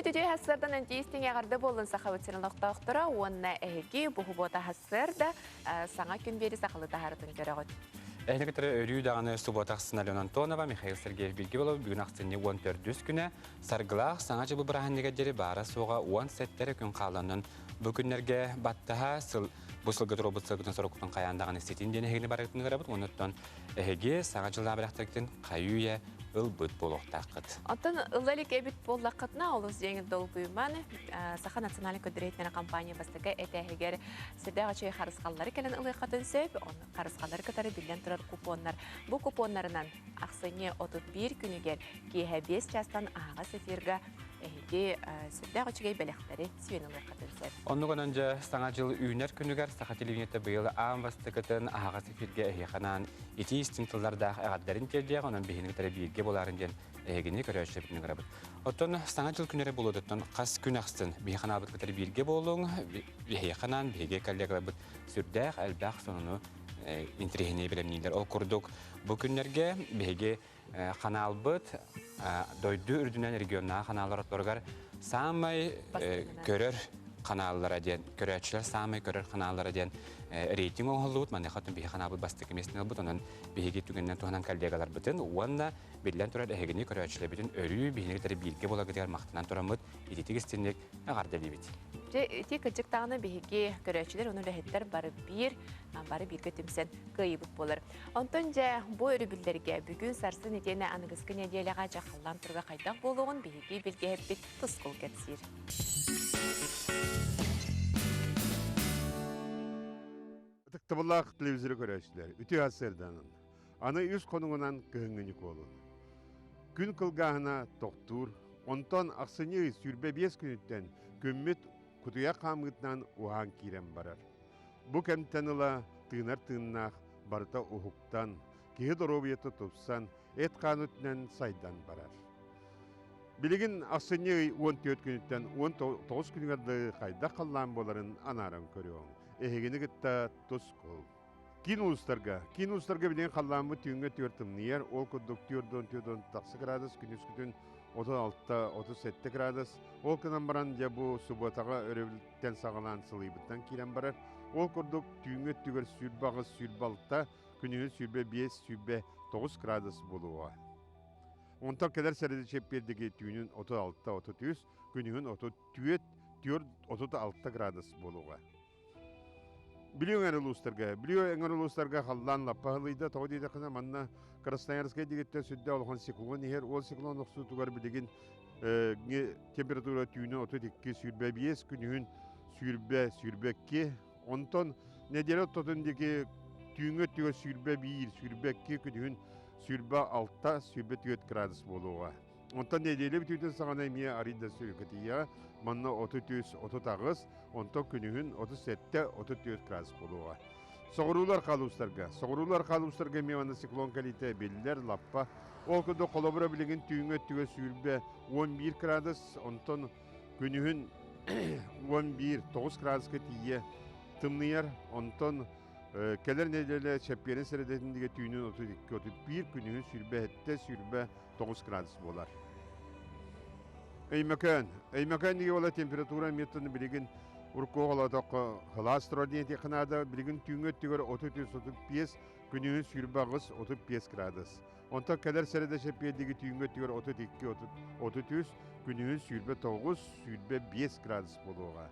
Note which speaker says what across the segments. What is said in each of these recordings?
Speaker 1: Үүммүт үтүө хассыардан антиистиҥ эҕэрдэ буоллун сахабыт сирин олохтоохторо уонна эһиги бу субуота хассыарда саҥа күн биэри сахалыы таһаарытын көрөҕүт.
Speaker 2: Эһини кытары өрүү даҕаны субуота ахсын Алена Антонова, Михаил Сергеев Билгиболов бүгүн ахсынньы 14 күнэ Саргылаах Саҥа дьылы бырааһынньыга диэри баара-суоҕа 17 күн хааланан бу күннэргэ баттаһа сыл бу сылга туруорбут сылгытын соруккутун хайаан даҕаны ситин диэн эһигини барыгытын ыҥырабыт уонна эһиги Саҥа дьыллаах бэлэхтэргитин хайыы-үйэ ылбыт буолуохтааххыт.
Speaker 1: Оттон ыла илик эбит буоллаххытына, олус диэҥ долгуйуман Саха национальнай көрдөрүүтүнэн компания бастакы этээһигэр сүрдээх үчүгэй харысхаллары кэлэн ылыаххытын сөп. Ону харысхаллары кытары биллэн турар купоннар. Бу купоннарынан ахсынньы 31 күнүгэр киэһэ 5 чаастан аһаҕас эфирга эһиги сүрдээх үчүгэй бэлэхтэри сүүйэн ылыаххытын сөп.
Speaker 2: Оннугунан дьэ Саҥа дьыл үүнэр күнүгэр Саха телевидениетэ быйыл аан бастакытын аһаҕас эфиргэ эһиэхэ анаан итии истиҥ тыллардаах эҕэрдэрин тиэрдиэх, онон биһини кытары бииргэ буоларын диэн эһигини көрөөччүлэрбитин ыҥырабыт. Оттон Саҥа дьыл күннэрэ буолуотуттан хас күн ахсын биһиэхэ анаабыт кытары бииргэ буолуҥ, эһиэхэ анаан биһиги коллегаларбыт сүрдээх элбэх сонуну интэриэһинэй бэлэмнииллэр. Ол курдук бу күннэргэ биһиги ханаалбыт дойду үрдүнэн регионнааҕы ханааллар ортолоругар саамай көрөр ханааллара диэн, көрөөччүлэр саамай көрөр ханааллара диэн рейтинг оҥоһуллубут. Маныаха биһиги ханаалбыт бастакы миэстэни ылбыт. Онон биһиги түгэнинэн туһанан коллегаларбытын уонна биллэн турар эһигини көрөөччүлэрбитин өрүү биһиги кытары бииргэ буоларгытыгар махтанан тураммыт ититик истинник эҕэрдэлиибит.
Speaker 1: Дьэ, ити кырдьык даҕаны биһиги көрөөччүлэр уонна үлэһиттэр бары биир, бары бииргэ түмсэн кыайыыбыт буолар. Онтон дьэ, бу өрөбүллэргэ бүгүн сарсын итиэннэ аныгыскы нэдиэлэҕэ дьахаллаан туруга хайдах буолуоҕун биһиги билгэһиппит Тускул кэпсиир.
Speaker 3: Ытыктабыллаах телевизоры көрөөччүлэр, үтүө сарсыарданан. Аны үс хонугунан кыһыҥҥы Ньукуолун. Күн кылгааһына тохтуур, онтон ахсынньы 25 күнүттэн күммүт кутуйах хаамыытынан уһаан киирэн барар. Бу кэмтэн ыла тыынар тыыннаах барыта уһуктан, киһи доруобуйата тупсан, эт-хаан өттүнэн сайдан барар. Билигин ахсынньы ый 14 күнүттэн 19 күнүгэр дылы хайдах халлаан буоларын анааран көрүөҥ. Эһигини кытта тускул. Киин улуустарга. Киин улуустарга билигин халлааммыт түүҥҥэ түөрт тымныйар, ол курдук 4-4 тахса градус, күнүскүтүн 36-37 градус. Ол гынан баран, дьэ бу субуотаҕа өрөбүлтэн саҕалаан сылыйбыттан киирэн барар. Ол курдук түүҥҥү өттүгэр 28-26, күнүһүн 25-29 градус буолуоҕа. Онтон кэлэр сэрэдэ чэппиэрдиги түүнүн 36-33, күнүһүн 34-36 градус буолуоҕа. Бүлүү эҥэр улуустарга, Бүлүү эҥэр улуустарга халлаан лаппа аһылыйда. Тоҕо диэтэххинэ, манна Красноярскай диэкиттэн сүрдээх улахан циклон иһэр. Ол циклон охсуутугар билигин температура түүнүн 32, 25, күнүһүн 20, 22. Онтон нэдиэлэ ортотун диэки түүҥҥү өттүгэр 21, 22, күнүһүн 26, 24 градус буолуоҕа. Онтон нэдиэлэ бүтүүтүн саҕана эмиэ арыый да сүрүкэтийиэҕэ. Манна 33, 38, онтон күнүһүн 37, 34 градус буолуоҕа. Соҕуруулар халуустарга. Соҕуруулар халуустарга эмиэ манна циклон кэлиитэ биллэр, лаппа. Ол курдук холобура билигин түүҥҥү өттүгэр сүүрбэ 11 градус, онтон күнүһүн 11, 9 градуска тиийэ тымныйар. Онтон кэлэр нэдиэлэ чэппиэрин сэрэдэтин түүнүн 32, 31, күнүһүн сүүрбэ 7, 9 градус буолар. Өймөкөөн. Өймөкөөн диги температура методын билигин урукку олотоххо хылаас турар диэн этиэххэ наада. Билигин түүҥҥү өттүгэр 33-35, күнүһүн 28 35 градус. Онтон кэлэр сэрэдэ чэппиэрдиги түүҥҥү өттүгэр 32 33, күнүһүн 29 25 градус буолуоҕа.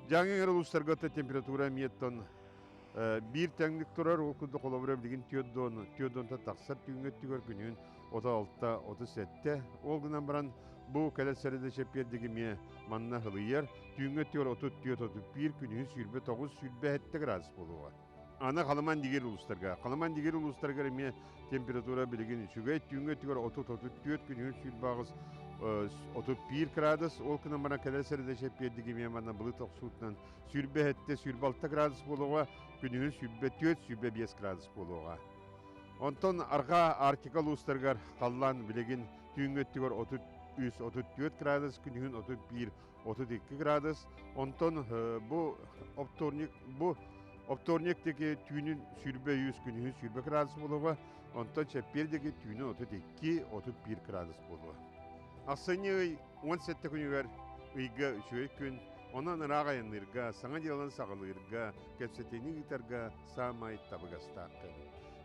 Speaker 3: Дьааҥы эҥэр улуустарга температура эмиэттэн биир тэҥник турар, ол курдук холобура билигин 4 дон тахсар түүҥҥү өттүгэр күнүһүн 36 37. Ол гынан баран бу кэлэр сэрэдэ чэппиэрдиги эмиэ манна хылыйар. Түүҥҥү өттүгэр 34 31, күнүһүн 29 27 градус буолуоҕа. Аны Халыман дигир улуустарга. Халыман дигир улуустарыгар эмиэ температура билигин үчүгэй. Түүҥҥү өттүгэр 30-34, күнүһүн 28 31 градус. Ол гынан баран кэлэр сэрэдэ чэппиэрдиги эмиэ манна былыт охсуутунан 27 26 градус буолуоҕа, күнүһүн 24 25 градус буолуоҕа. Онтон арҕаа Арктика улуустарыгар халлаан билигин түүҥҥү өттүгэр 33-34 градус, күнүһүн 31-32 градус. Онтон бу оптуорунньук бу оптуорунньук диэки түүнүн 23, күнүһүн 20 градус буолуоҕа, онтон чэппиэр диэки түүнүн 32-31 градус буолуоҕа. Ахсынньы ый. 17 күнүгэр ыйга үчүгэй күн, онон ыраах айанныырга, саҥа дьыаланы саҕалыырга, кэпсэтиини ыытарга саамай табыгастаах кэм.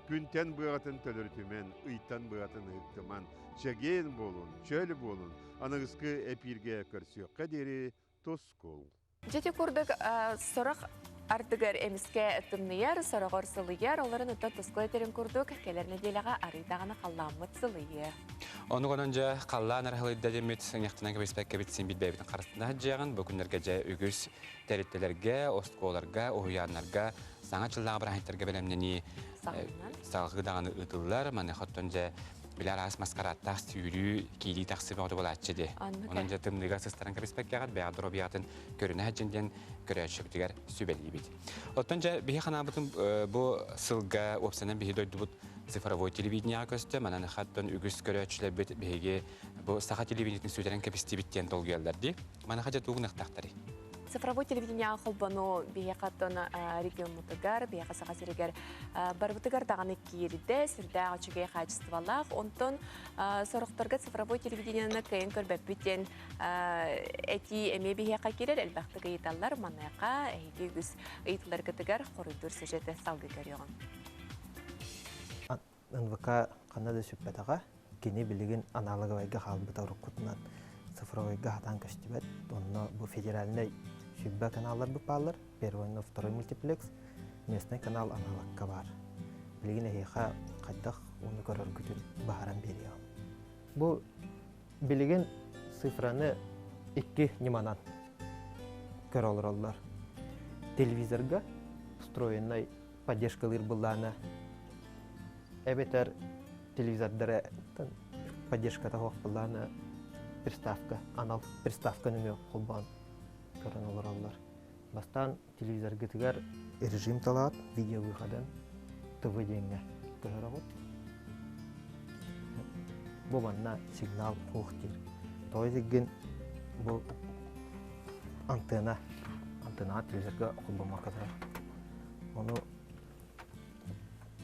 Speaker 3: Күнтэн быаҕатын төлөрүтүмэн, ыйтан быатын ыһыктыман, чэгиэн буолун, чөл буолун, аныгыскы эпииргэ көрсүөххэ диэри тускул.
Speaker 1: Дьити курдук сорох ардыгар эмискэ тымныйар, сороҕор сылыйар, олорун ыта тускул этерин курдук кэлэр нэдиэлэҕэ арый даҕаны халлааммыт сылыйыа.
Speaker 2: Ону гынан дьэ халлаан арахылыйда дэммит сыҥыахтынан кэбиспэккэбит син билбэбитин харыстына сылдьыаҕын бу күннэргэ дьэ үгүс тэрилтэлэргэ, оскуолаларга, уһуйааннарга саҥа дьыллааҕы бырааһынньыктарга бэлэмнэнии салгыы даҕаны ыытыллар. Маныаха оттон дьэ били араас маскарааттаах сүүрүү киирии тахсыы бөҕөтө буолааччы дии. Онон дьэ тымныыга сыстаран кэбиспэккэҕит бэйэҕит доруобуйаҕытын көрүнэ сылдьын диэн көрөөччүбүтүгэр сүбэлиибит. Оттон дьэ биһи ханаабытын бу сылга уопсанан биһи дойдубут цифровой телевидениеҕа көстө. Манан хаттан үгүс көрөөччүлэрбит биһиги бу саха телевидениетин сүтэрэн кэбистибит диэн долгуйаллар дии. Маныаха дьэ тугу гыныахтаахтарый?
Speaker 1: Цифровой телевидениеҕа холбону биһиэхэ оттон региоммутугар, биһиэхэ Саха сиригэр барыбытыгар даҕаны киирдэ, сүрдээх үчүгэй хаачыстыбалаах. Онтон сорохторго цифровой телевидениены кыайан көрбөппүт диэн этии эмиэ биһиэхэ киирэр, элбэхтик ыйыталлар. Маныаха эһиги үгүс ыйытыыларгытыгар хоруйдуур сюжеты салгыы көрүөҕүҥ.
Speaker 4: НВК ханна да сүппэтэҕэ. Кини билигин аналоговайга хаалбыта уруккутунан цифровойга хатаан көстүбэт. Онно бу федеральнай сүбэ каналларбыт бааллар. Первый уонна второй мультиплекс, местный канал аналогка баар. Билигин эһиэхэ хайдах уну көрөргүтүн баһаран биэриэҕим. Бу билигин цифраны икки ньыманан көрө олороллор. Телевизорга встроенный поддержкалыыр былаана эбэтэр телевизордара поддержката суох былаана приставка анал приставка нөҥүө холбоон көрөн олороллор. Бастаан телевизоргытыгар режим талаат видео выходан ТВ диэҥҥэ көһөрөҕүт. Бу манна сигнал суох диир. Тоҕо диигин бу антенна антеннаҕа телевизорга холбоммокко турар. Ону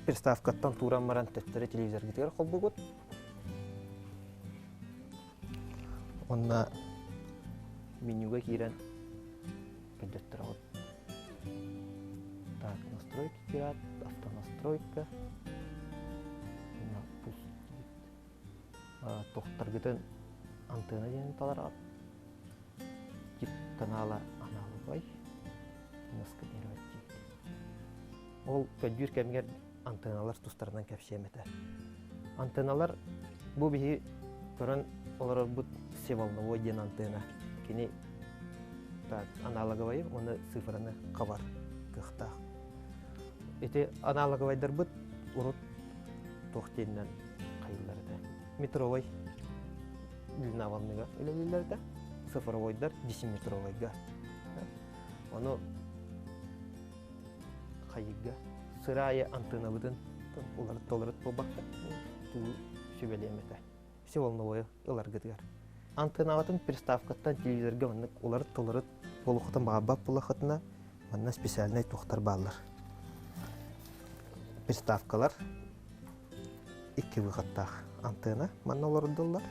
Speaker 4: приставкаттан тууран баран төттөрү телевизоргытыгар холбугут. Онно менюга киирэн көрдөттөрөҕүт. Так, настройки киират, автонастройка, пусть тохтаргытын антенна диэн талараҕыт. Тип канала аналоговай, сканировать Ол көрдүүр кэмигэр антенналар тустарынан кэпсиэм этэ. Антенналар бу биһи көрөн олорорбут всеволновой диэн антенна. Кини так, аналоговайы уонна цифраны хабар кыахтаах. Ити аналоговайдарбыт урут туох диэнинэн хайыллар этэ. Метровой длина волныга үлэлииллэр этэ. Цифровойдар десятиметровойга. Ону хайыга сыраайы антеннабытын уларыт буолбакка туу сүбэлиэм этэ. Все волновое ыларгытыгар. Антеннаҕытын приставкаттан телевизорга маннык уларыт-туларыт буолуоххутун баҕарбат буоллаххытына манна специальнай туохтар бааллар. Приставкалар икки выходтаах антенна манна олордуллар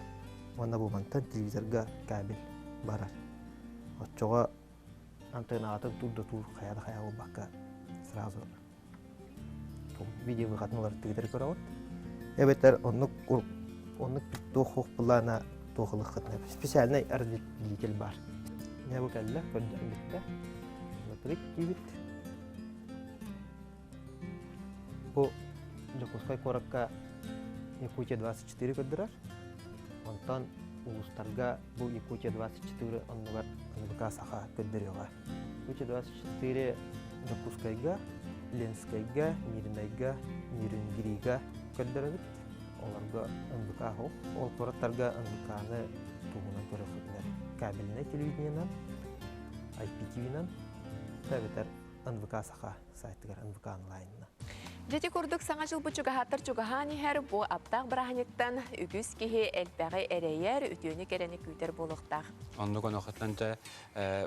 Speaker 4: уонна бу мантан телевизорга кабель барар. Оччоҕо антеннаҕытын тур да тур хайа да хайа буолбакка сразу видео выходын уларыттыгытар көрөҕүт. Эбэтэр оннук оннук туох хуох былаана туох ылыххытына специальный разделитель баар. Дьэ бу кэллэ, көрдөөн бүттэ. Закрыть диибит. Бу Дьокуускай куоракка Якутия 24 көрдөрөр. Онтон улуустарга бу Якутия 24 оннугар НВК Саха көрдөрүөҕэ. Якутия 24 Дьокуускайга, Ленскэйгэ, Мирнэйгэ, Нерюнгрига көрдөрөбүт. Олорго НВК суох. Ол куораттарга НВК-ны туһунан көрөхүтүнэр кабельнай телевидениенан, IPTV-нан, эбэтэр НВК Саха сайтыгар НВК онлайнна.
Speaker 1: Дьити курдук саҥа дьылбыт чугаһааттар чугаһаан иһэр бу аптаах бырааһынньыктан үгүс киһи элбэҕи эрэйэр, үтүөнү кэрэни күүтэр буолуохтаах.
Speaker 2: Оннук онуохаттан дьэ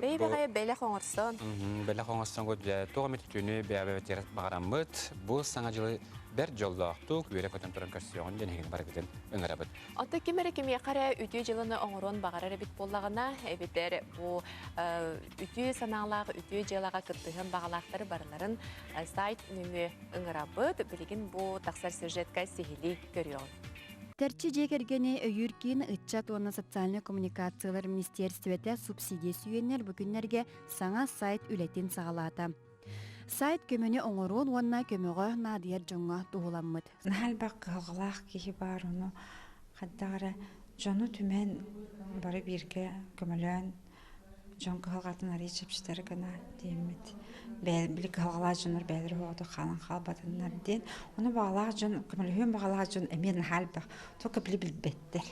Speaker 1: Бэйбэҕэ бэлэх оҥорсон.
Speaker 2: Бэлэх оҥорсон дьэ туох эмит үтүөнү бэйэбитигэр баҕараммыт бу саҥа дьылы бэрт дьоллоохтук үөрэ-көтөн туран көрсүөҕүн диэн эһигини барыгытын ыҥырабыт.
Speaker 1: Оттон ким эрэ кимиэхэ эрэ үтүө дьыланы оҥоруон баҕарар эбит буоллаҕына, эбэтэр бу үтүө санаалаах, үтүө дьыалаҕа кыттыһыан баҕалаахтары барыларын сайт нөҥүө ыҥырабыт. Билигин бу тахсар сюжетка сиһилии көрүөҕүҥ.
Speaker 5: Тэрчи дьиэ кэргэни өйүүр киин ыччат уонна социальнай коммуникациялар министиэристибэтэ субсидия сүүйэннэр бу күннэргэ саҥа сайт үлэтин саҕалаата. Сайт көмөнү оҥоруон уонна көмөҕө наадыйар дьоҥҥо туһуламмыт.
Speaker 6: Наһаа элбэх кыһалҕалаах киһи баар, ону хайдах эрэ дьону түмэн бары бииргэ көмөлөөн дьон кыһалҕатын арыый чэпчэтэр гына диэммит. Били кыһалҕалаах дьоннор бэйэлэрэ оҕото хаалан хаалбатыннар диэн. Ону баҕалаах дьон, көмөлөһүөн баҕалаах дьон эмиэ наһаа элбэх. Только били билбэттэр.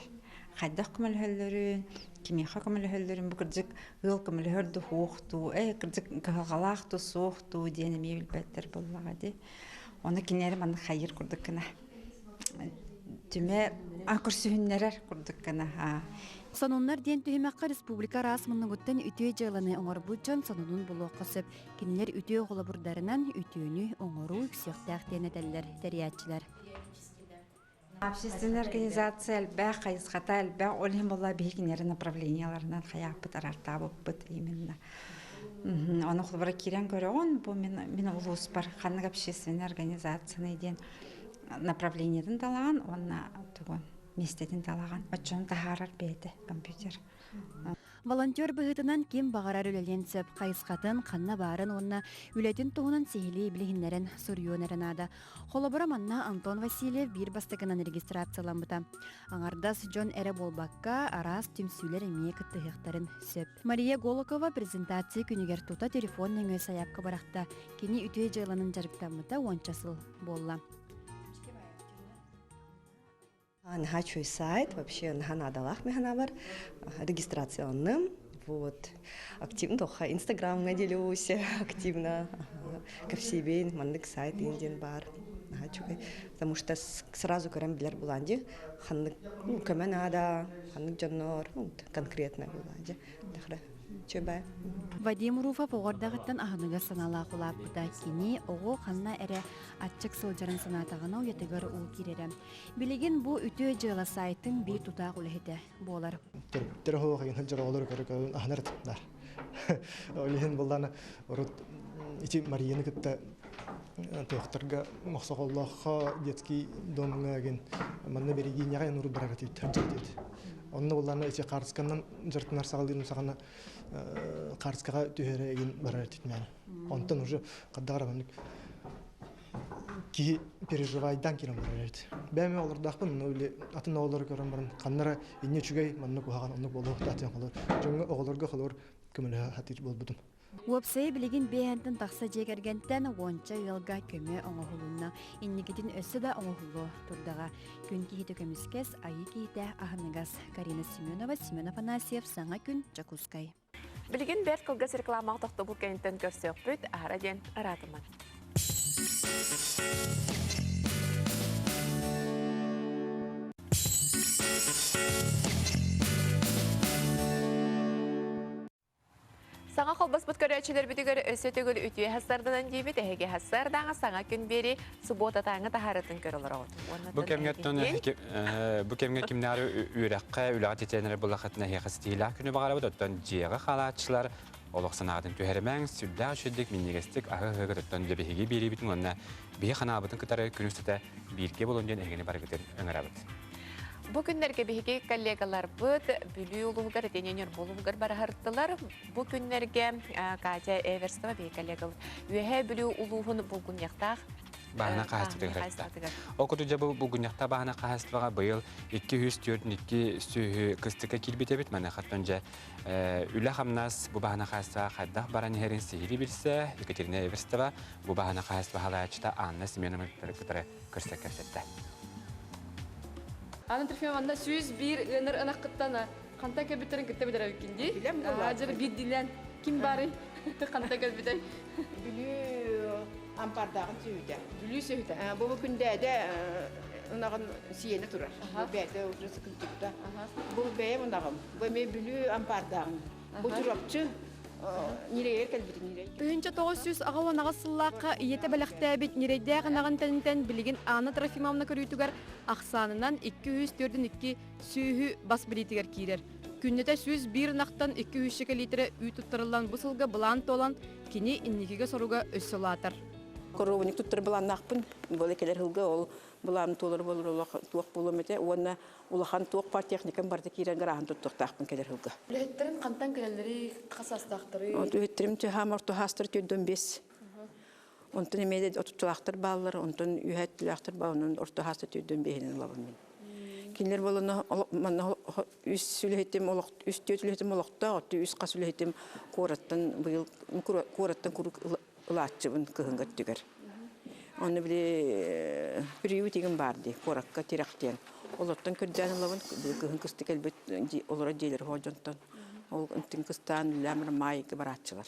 Speaker 6: Хайдах көмөлөһөллөрүн, кимиэхэ көмөлөһөллөрүн бу кырдьык ыал көмөлөһөр дуу, суох дуу, кырдьык кыһалҕалаах дуу, суох дуу диэн эмиэ билбэттэр буоллаҕа дии. Ону кинилэри маннык хайыыр курдук гына түмэ көрсүһүннэрэр курдук гына.
Speaker 5: Сонуннар диэн түһүмэххэ республика араас муннугуттан үтүө дьыаланы оҥорбут дьон сонунун булуохха сөп. Кинилэр үтүө холобурдарынан үтүөнү оҥоруу үксүөхтээх диэн этэллэр тэрийээччилэр.
Speaker 6: Общественная организация элбэх, хайысхата элбэх, ол иһин буолла биһи кинилэри направленияларынан хайааппыт, араартаабыппыт именно. Ону холобура киирэн көрөҕүн, бу мин, мин улууспар ханнык общественная организацияны диэн направлениетын талаҕын уонна тугун миэстэтин талаҕын, оччону таһаарар бэйэтэ компьютер.
Speaker 5: Волонтер быһыытынан ким баҕарар үлэлиэн сөп хайысхатын, ханна баарын уонна үлэтин туһунан сиһилии билиһиннэрэн суруйуон эрэ наада. Холобура, манна Антон Васильев биир бастакынан регистрацияламмыта. Аҥардас дьон эрэ буолбакка, араас түмсүүлэр эмиэ кыттыһыахтарын сөп. Мария Голокова презентация күнүгэр тута телефон нөҥүө сайаапка бырахта. Кини үтүө дьыаланан дьарыктаммыта уонча сыл буолла.
Speaker 7: Наһаа үчүгэй сайт, вообще наһаа наадалаах механабар. Регистрацияланным. Вот. Активно тоха Инстаграмҥа делюсь, активно. Кэпсиибин, маннык сайт диэн баар. Наһаа үчүгэй. Потому что сразу көрөн билэр булаан дии. Ханнык көмө наада, ханнык дьоннор, конкретно булаан дии. Чөбө.
Speaker 5: Вадим Руфов оҕордоҕуттан аһыныгас санаалаах улааппыта. Кини оҕо ханна эрэ аччык сылдьарын санаатаҕына уйатыгар уу киирэрэ. Билигин бу үтүө дьыала сайтын биир тутаах үлэһитэ буолар.
Speaker 8: Төрөппүттэр оһох еген сылдьар оҕолору көрө-көрөн аһынар этимнар. Ол иһин буллана урут ити Марияны кытта туохтарга Мохсоҕоллооххо детский домҥа еген манна Берегиняҕа эн урут барар этибит сылдьар Онно буллана ити хаарысканнан дьартынар саҕалыырым саҕана хаарыскаҕа түһэрэ еген барар этитмээн. Онтон уже хаддаҕар маннык киһи переживайдаан киирэн барар эбит. Бэйэм олордоохпун, но или атын оҕолору көрөн баран ханнара инньэ үчүгэй, маннык куһаҕан, оннук буолуохтаах диэн холор. Дьоҥҥо оҕолорго холор көмөлөһө сатыыр буолбутум.
Speaker 5: Уопсайа билигин биэһэнтэн тахса дьиэ кэргэнтэн уонча ыалга көмө оҥоһулунна. Инникитин өссө да оҥоһуллуо турдаҕа. Күн киһитэ көмүскэс, айыы киһитэ аһыныгас. Карина Семенова, Семен Афанасьев, Саҥа күн, Дьокуускай.
Speaker 1: Билигин бэрт кылгас рекламаҕа тохтобул кэнниттэн көрсүөхпүт, аһара диэн ыраатыман. Саҥа холбоспут көрөөччүлэрбитигэр өссө төгүл үтүө хассарданан диибит, эһиги хассардааҥы саҥа күн биэри субуотатааҥы таһаарытын көрө олороҕут.
Speaker 2: Бу кэмҥэ бу кэмҥэ кимнээҕи үөрэххэ, үлэҕэ титэнэр буллахытына эһиэхэ ситиһиилээх күнү баҕарабыт. Оттон дьиэҕэ хаалааччылар олох санаатын түһэримэҥ, сүрдээх үчүгэйдик, минньигэстик аһы-аһыгыт оттон дьэ биһиги биэриибитин уонна биһи ханаабытын кытары күн устата бииргэ буолун диэн эһигини барыгытын ыҥырабыт.
Speaker 1: Бу күннэргэ биһиги коллегаларбыт Бүлүү улууһугар, итиэннэ Ньурба улууһугар бараһыртылар. Бу күннэргэ Катя Эверстова биһиги коллегабыт Үөһээ Бүлүү улууһун булгунньахтаах
Speaker 2: бааһына хаһаайыстыбатыгар. Ол курдук дьэ бу булгунньахтаах бааһына хаһаайыстыбаҕа быйыл 242 сүөһү кыстыкка киирбит эбит. Маныхаттан дьэ үлэ-хамнас бу бааһына хаһаайыстыбаҕа хайдах баран иһэрин сиһилии билсэ Екатерина Эверстова бу бааһына хаһаайыстыба салайааччыта Анна Семеновна кытары көрсө кэпсэттэ.
Speaker 9: Анна Трофимовна 101 ыанар ынаххыттан хантан кэлбиттэрин кытта билэр эбиккин дии.
Speaker 10: Билем буолла.
Speaker 9: Дьэ биирдиилээн ким баарый? Хантан кэлбитэй?
Speaker 10: Бүлүү ампардааҕын сүөһүтэ.
Speaker 9: Бүлүү сүөһүтэ.
Speaker 10: Бу күндээдэ ынаҕын сиэнэ турар. Бу бэйэтэ уже сыкынтыбыта. Бу бэйэм ынаҕым. Бу эмиэ Бүлүү ампардааҕын. Бу Чурапчы. Ньирэйэр кэлбит ньирэй.
Speaker 9: 1998 сыллаахха ийэтэ бэлэхтээбит ньирэйдээх ынаҕын тэнитэн билигин Анна Трофимовна көрүүтүгэр ахсаанынан 242 сүөһү бас билиитигэр киирэр. Күннэтэ 101 ынахтан 200 литрэ үүт туттарыллан бу сылга былаан туолан кини инникигэ соруга өссө улаатар.
Speaker 10: Коровник туттар былааннаахпын. Буола кэлэр сылга ол былаан туолар буолар олох туох буолуом этэ уонна улахан туох баар техникам барыта киирэн гарааһын туттуохтаахпын кэлэр сылга.
Speaker 9: Үлэһиттэрин хантан кэлэллэрий, хас саастаахтарый?
Speaker 10: Үлэһиттерим түһаам орто хаастар төрдөн бес. Онтон эмиэ отуччалаахтар бааллар, онтон үһэттилээхтэр бааллар, онон орто хаастар төрдөн бэһинэн ылабын мин. Кинилэр буолана манна үс үлэһитим олох үс түөрт үлэһитим олохтоох, үс хас үлэһитим куораттан быйыл куораттан куруук ылааччыбын кыһыҥҥы өттүгэр. Онно били приют игин баар дии, куоракка тирэх диэн. Олортон көрдөөн ылабын, кыһын кысты кэлбит олорор дьиэлэр хоһо дьонтон. Ол ынтын кыстаан үлэм маайга барааччылар.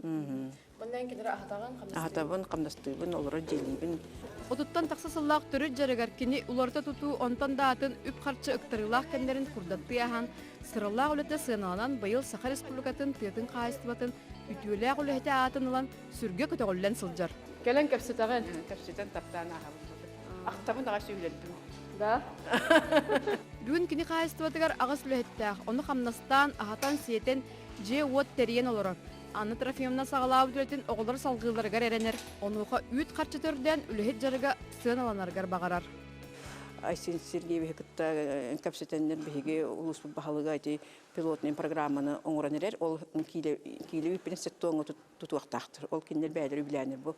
Speaker 9: Манна кинилэри аһатаҕын, хамнастыыбын?
Speaker 10: Аһатабын, хамнастыыбын, олорор дьиэлиибин.
Speaker 9: Отуттан тахса сыллаах төрүт дьарыгар кини уларыта тутуу онтон да атын үп-харчы ыктарыылаах кэмнэрин курдаттыы аһан, сыралаах үлэтэ сыаналанан быйыл Саха Республикатын тыатын хаһаайыстыбатын үтүөлээх үлэһитэ аатын ылан сүргэ көтөҕүллэн сылдьар. Кэлэн кэпсэтэҕин?
Speaker 10: Кэпсэтэн таптаан ааһабын. Ахтабын аҕай сүһүлэрбин.
Speaker 9: Да? Бүгүн кини хаһаайыстыбатыгар аҕыс үлэһиттээх, ону хамнастаан, аһатан-сиэтэн, дьиэ-уот тэрийэн олорор. Анна Трофимовна саҕалаабыт үлэтин оҕолор салгыылларыгар эрэнэр, онуоха үүт харчы төрдөөн үлэһит дьарыга сыаналанарыгар баҕарар.
Speaker 10: Айсен Сергеевиһи кытта кэпсэтэннэр биһиги улууспут баһылыга ити пилотный программаны оҥорон эрэр. Ол киилэ киилэ үүппүн тутуохтаахтар. Ол кинилэр бэйэлэрэ үбүлээннэр бу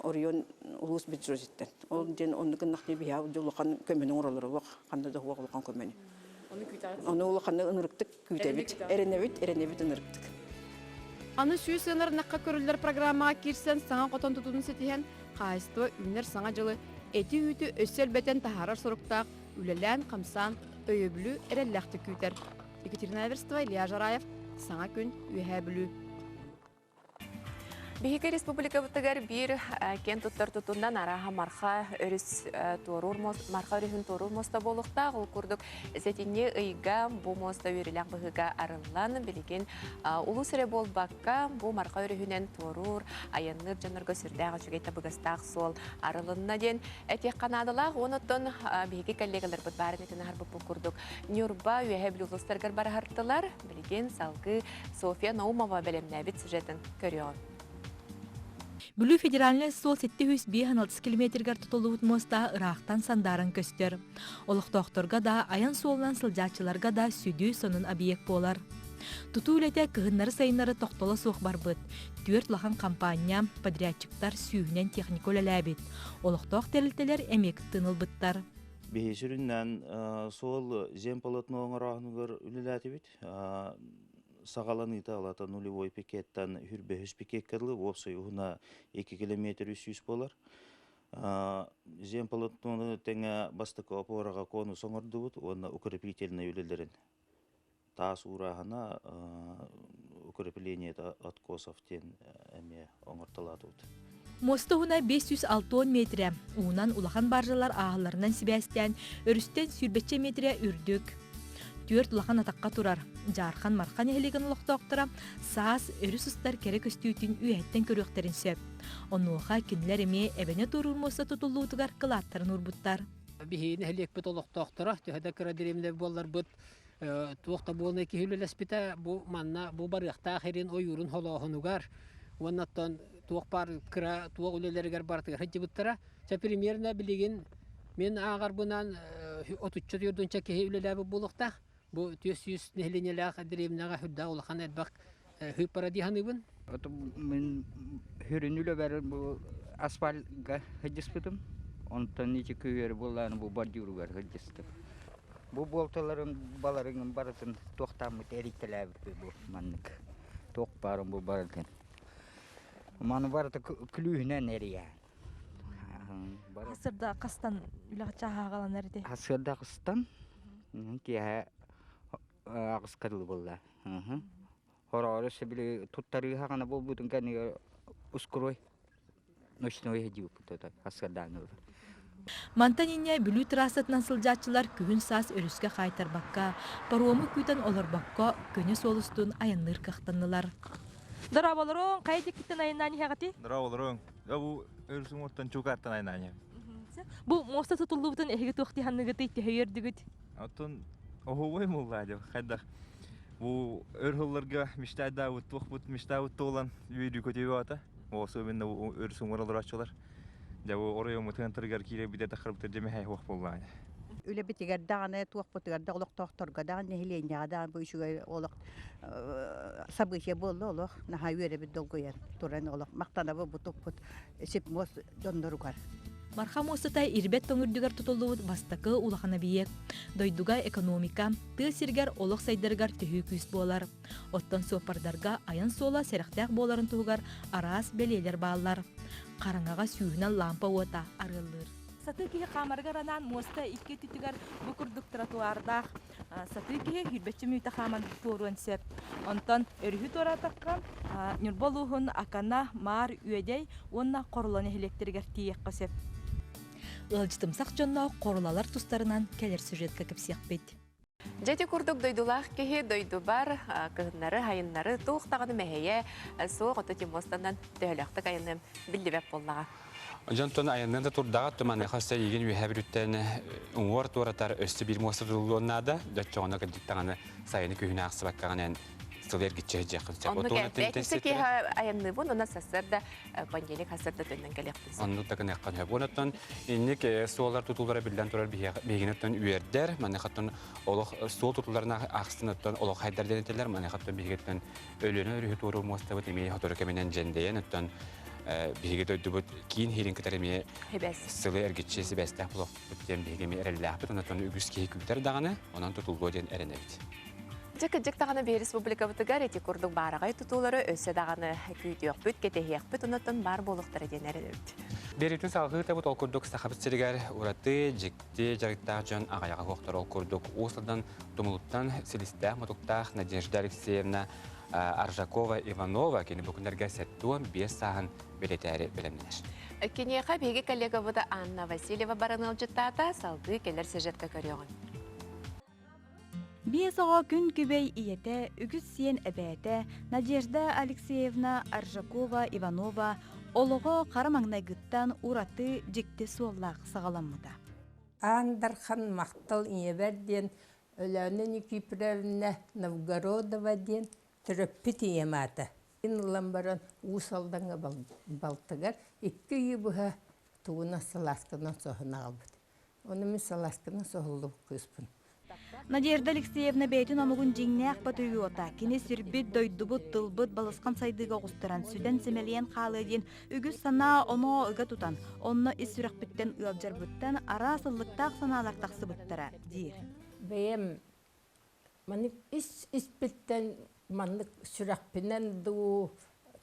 Speaker 10: оройуон улуус бюджетиттэн. Ол диэн оннук гыннахтыы биһиэхэ улахан көмөнү оҥороллор олох ханна да суох улахан көмөнү.
Speaker 9: Ону күүтэҕит?
Speaker 10: Ону улаханнык ынырыктык күүтэбит. Эрэнэбит, эрэнэбит ынырыктык.
Speaker 9: Аны сүүс ыанар ынахха көрүллэр программаҕа киирсэн саҥа хотон тутуутун ситиһэн, хаһаайыстыба үүнэр саҥа дьылы эти-үүтү өссө элбэтэн таһаарар соруктаах үлэлээн-хамсаан өйөбүлү эрэллээхтик күүтэр. Екатерина Аверстова, Илья Жараев, Саҥа күн, Үөһээ Бүлүү.
Speaker 1: Биһиги республикабытыгар биир киэн туттар тутунан арааһа Марха өрүс туоруур Марха өрүһүн туоруур муоста буолуохтаах. Ол курдук сэтинньи ыйга бу муоста үөрүүлээх быһыыга арыллан, билигин улуус эрэ буолбакка, бу Марха өрүһүнэн туоруур, айанныыр дьоннорго сүрдээх үчүгэй табыгастаах суол арылынна диэн этиэххэ наадалаах. Онон биһиги коллегаларбыт баарын этин аһарбыппыт курдук Ньурба, Үөһээ Бүлүү улуустарыгар бараһартылар. Билигин салгыы Софья Наумова бэлэмнээбит сюжетын көрүөҕүҥ.
Speaker 11: Бүлүү федеральнай суол 756 километргар тутуллубут муоста ыраахтан сандааран көстөр. Олохтоохторго да, айан суолунан сылдьааччыларга да сүдү сонун объект буолар. Тутуу үлэтэ кыһыннары-сайыннары тохтоло суох барбыт. Түөрт улахан хампаанньа, подрядчиктар сүүһүнэн техника үлэлээбит. Олохтоох тэрилтэлэр эмиэ кыттыыны ылбыттар.
Speaker 12: Биһи сүрүннээн суол земполотно оҥорооһунугар үлэлээтибит. Саҕаланыыта алата нулевой пикеттан хүрбэһүс пикеккэ дылы уопсай уһуна 2 километр 300 буолар. Земполотнону тэҥэ бастакы опораҕа конус оҥордубут уонна укрепительнай үлэлэрин таас уурааһына укрепление откосов диэн эмиэ оҥортолоотубут.
Speaker 11: Муоста уһуна 560 метрэ, уунан улахан баржалар ааһалларынан сибээстээн, өрүстэн сүүрбэччэ метрэ үрдүк. Түөрт улахан атахха турар Дьаархан Марха нэһилиэгин олохтоохторо саас өрүс устар кэрэ көстүүтүн үөһэттэн көрүөхтэрин сөп. Онуоха кинилэр эмиэ эбэни туоруур муоста тутуллуутугар кылааттарын уурбуттар.
Speaker 13: Биһиги нэһилиэкпит олохтоохторо төһө да кыра дэриэбинэ буолларбыт туох да буолнай киһи үлэлэспитэ бу манна бу барыахтаах ирин ойуурун холооһунугар уонна оттон туох баар кыра туох үлэлэригэр барытыгар сылдьыбыттара. Чэ примерно билигин мин ааҕарбынан отучча түөрдүнчэ киһи үлэлээбит буолуохтаах. Бу 400 нэһилиэнньэлээх дэриэбинэҕэ сүрдээх улахан элбэх хыыппара дии саныыбын.
Speaker 14: Мин хүрүн үлэбэр бу асфальтга сылдьыспытым. Онтон ити күһүөр буоллааны бу бордюругар сылдьыстым. Бу буолталарын баларын барытын туохтааммыт эрийтэлээбиппит бу маннык. Туох баарын бу барытын. Маны барыта күлүүһүнэн эрийээн.
Speaker 11: Хасырда хастан үлэҕэ чааһаҕаланар ити?
Speaker 14: Хасырда хастан киэһэ аҕыска дылы буолла. Хороору сөбүлүү туттарыы хаҕана буолбутун кэннигэр ускуруой ночной диэбиппит хасырдааны.
Speaker 11: Мантан инньэ Бүлүү трассатынан сылдьааччылар күһүн-саас өрүскэ хаайтарбакка, парому күүтэн олорбокко, көнө суол устун айанныыр кыахтаннылар. Дорооболоруҥ, хайа диэкиттэн айаннаан иһэҕитий?
Speaker 15: Дорооболоруҥ. Бу өрүс уҥуортан Чуукаартан айаннаан иһэбин.
Speaker 11: Бу муоста тутуллубутун эһиги туох дии саныыгытый, төһө үөрдүгүт?
Speaker 15: Оттон оһуобай муллаа деп хайдах бу өр сылларга мечтайдаабыт туохпут мечтаабыт туолан үөрүү көтүү аата. Особенно өрүс уҥуор олорооччулар. Дьэ бу оройуоммутун тырыгар киирэрбитэ тахарбытыр дьэ мэһэй суох буоллаҕа.
Speaker 16: Үлэбитигэр даҕаны, туохпутугар да олохтоохторго даҕаны, нэһилиэнньэҕэ даҕаны бу үчүгэй олох событие буолла олох. Наһаа үөрэбит долгуйан туран олох махтанабыт бу туппут сипмуос дьонноругар.
Speaker 11: Марха муостата ирбэт тоҥ үрдүгэр тутуллубут бастакы улахан объект. Дойдуга экономика, тыа сиригэр олох сайдарыгар төһүү күүс буолар. Оттон суоппардарга айан суола сэрэхтээх буоларын туһугар араас бэлиэлэр бааллар. Хараҥаҕа сүүһүнэн лаампа уота арыаллыыр. Сатыы киһи хаамарыгар анаан муоста икки өттүтүгэр бу курдук тротуардаах сатыы киһи сүүрбэччэ мүнүүтэ хааман туоруон сөп. Онтон өрүһү туораатахха Ньурба улууһун Акана, Маар, Үөдэй уонна Хорула нэһилиэктэригэр тиийиэххэ сөп. Ыалдьытымсах дьонноох Хорулалар тустарынан кэлэр сюжетка кэпсиэхпит.
Speaker 1: Дьэ ити курдук дойдулаах киһи дойдубар кыһыннары, сайыннары туох даҕаны мэһэйэ суох ото тимостанан төһөлөөхтүк айанныам биллибэт буоллаҕа.
Speaker 2: Дьонтон айанныан да турдаҕа туманыаха өссө эйигин үөһээ бүрүттэн уҥуор туоратар өссө биир муоста тутуллуон наада. Дьоччоҕуна кырдьык даҕаны сайыны күһүнү аахсыбаккаҕын сыл эргиччи сылдьыаххын сөп.
Speaker 1: Оннук бээтинсэ киэһэ айанныыбын, уонна сарсыарда понедельник сарсыарда төннөн кэлиэхпин сөп.
Speaker 2: Оннук да гыныаххын сөп. Онон инник суоллар тутуулара биллэн турар биһигинэттэн үөрдэр. Маныхаттан олох суол тутууларына ахсыныттан олох хайдар диэн этэллэр. Маныхаттан биһигиттэн Өлүөнэ өрүһү туоруур муостабыт эмиэ сотору кэминэн дьэндэйэн, оттон биһиги дойдубут киин иһирин кытары эмиэ сылы эргиччи сибээстээх буолуохпут диэн биһиги эмиэ эрэллээхпит. Онон үгүс киһи күүтэр даҕаны, онон тутуллуо диэн эрэнэбит.
Speaker 1: Дьэ, кырдьык даҕаны биһи республикабытыгар ити курдук баараҕай тутуулары өссө даҕаны күүтүөхпүт, кэтэһиэхпит, онон баар буолуохтара диэн эрэнэбит.
Speaker 2: Биэриитин салҕыы табыт ол курдук Сахабыт сиригэр ураты, дьикти дьарыктаах дьон аҕыйаҕа суохтар ол курдук Уус Алдан Тумулуттан силистээх-мутуктаах Надежда Алексеевна Аржакова Иванова кини бу күннэргэ 75 сааһын бэлиэтээри бэлэмнэнэр.
Speaker 1: Киниэхэ биһиги коллегабыт Анна Васильева баран ыалдьыттаата, салгыы кэлэр сюжетка көрүөҕүҥ.
Speaker 5: Биэс оҕо күн күбэй ийэтэ, үгүс сиэн эбээтэ Надежда Алексеевна Аржакова-Иванова олоҕо хара маҥнайгыттан ураты дьикти суоллаах саҕаламмыта.
Speaker 17: Аан Дархан махтал ийэбэр диэн Өлөөнө Никифоровна Новгородова диэн төрөппүт ийэм аата. Ылан баран Уус Алдаҥҥа балтыгар икки ыйы быһа тугунан салаасканан соһон аҕалбыт. Ону мин салаасканан соһуллубут кыыспын.
Speaker 5: Надежда Алексеевна бэйэтин омугун дьиҥнээх патриота, кини сирбит, дойдубут, тылбыт балысхан сайдыыга оҕустаран, сүтэн-симэлийэн хаалыа диэн үгүс санаа оноо ыга тутан, онно ис сүрэхпиттэн ыалдьарбыттан араас ыллыктаах санаалар тахсыбыттара, диир.
Speaker 17: Бэйэм маннык ис испиттэн маннык сүрэхпинэн дуу,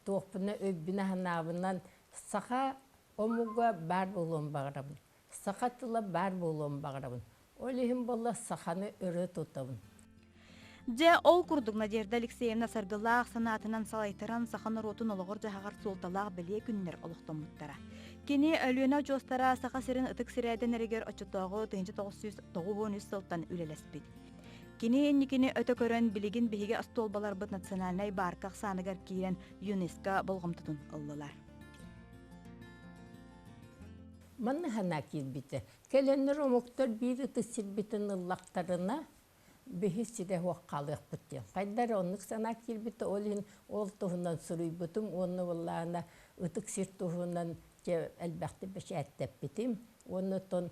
Speaker 17: туохпунан өйбүнэн-санаабынан саха омуга баар буолуон баҕарабын. Саха тыла баар буолуон баҕарабын. Ол иһин буолла саханы өрө тутабын.
Speaker 5: Дьэ, ол курдук Надежда Алексеевна саргылаах санаатынан салайтаран саха норуотун олоҕор-дьаһаҕар суолталаах бэлиэ күннэр олохтоммуттара. Кини Өлүөнэ очуостара Саха сирин ытык сирэ дэнэригэр оччотооҕу 1993 сылтан үлэлэспит. Кини инникини өтө көрөн, билигин биһиги остуолбаларбыт национальнай баарка ахсааныгар киирэн ЮНЕСКО болҕомтотун ыллылар.
Speaker 17: Манна санаа киирбитэ. Кэлэннэр омуктар биир ытыс сирбитин ыллахтарына, биһи сирэ суох хаалыахпыт диэн. Хайда эрэ оннук санаа киирбитэ, ол иһин ол туһунан суруйбутум уонна буоллаҕына ытык сир туһунан дьэ элбэхтик бэчээттэппитим. Уонна оттон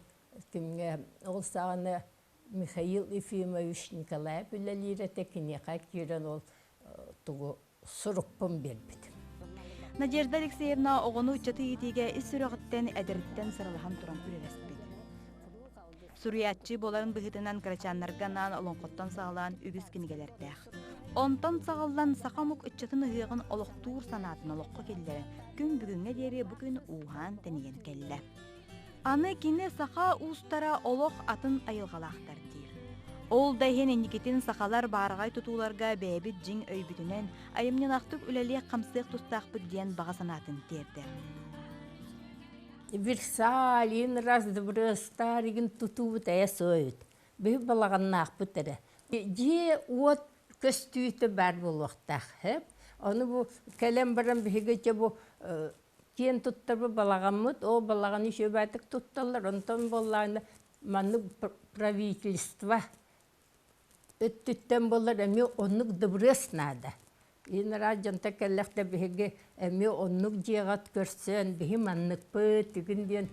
Speaker 17: кимҥэ ол саҕана Михаил Ефимович Николаев үлэлиир этэ, киниэхэ киирэн ол тугу сурукпун биэрбитим.
Speaker 5: Надежда Алексеевна оҕону ыччаты иитиигэ ис сүрэҕиттэн, эдэриттэн сыралаһан туран үлэлэспит. Суруйааччы буоларын быһыытынан кырачааннарга анаан олоҥхоттон саҕалаан үгүс кинигэлэрдээх. Онтон саҕыллан саха омук ыччатын ыһыаҕын олохтуур санаатын олоххо киллэрэн, күн бүгүҥҥэ диэри бу күн ууһаан-тэнийэн кэллэ. Аны кини саха уустара олох атын айылҕалаахтар диир. Ол да иһин инникитин сахалар баараҕай тутууларга бэйэбит дьиҥ өйбүтүнэн айымньылаахтык үлэлиэх-хамсыах тустаахпыт диэн баҕа санаатын тиэрдэр.
Speaker 17: Версалин раз дыбырыастаар игин тутуубут эйэ суойут. Биһи балаҕаннаахпыт эрэ. Дьиэ уот көстүүтэ баар буолуохтаах. Ону бу кэлэн баран биһиги дьэ бу киэн туттарбыт балаҕаммыт, ол балаҕаны үчүгэйдик тутталлар, онтон буоллаҕына маннык правительство өттүттэн буоллар эмиэ оннук дыбырыас наада. Иин араас дьонтон кэллэхтэ биһиги эмиэ оннук дьиэҕэ көрсөн биһи манныкпыт түгүн диэн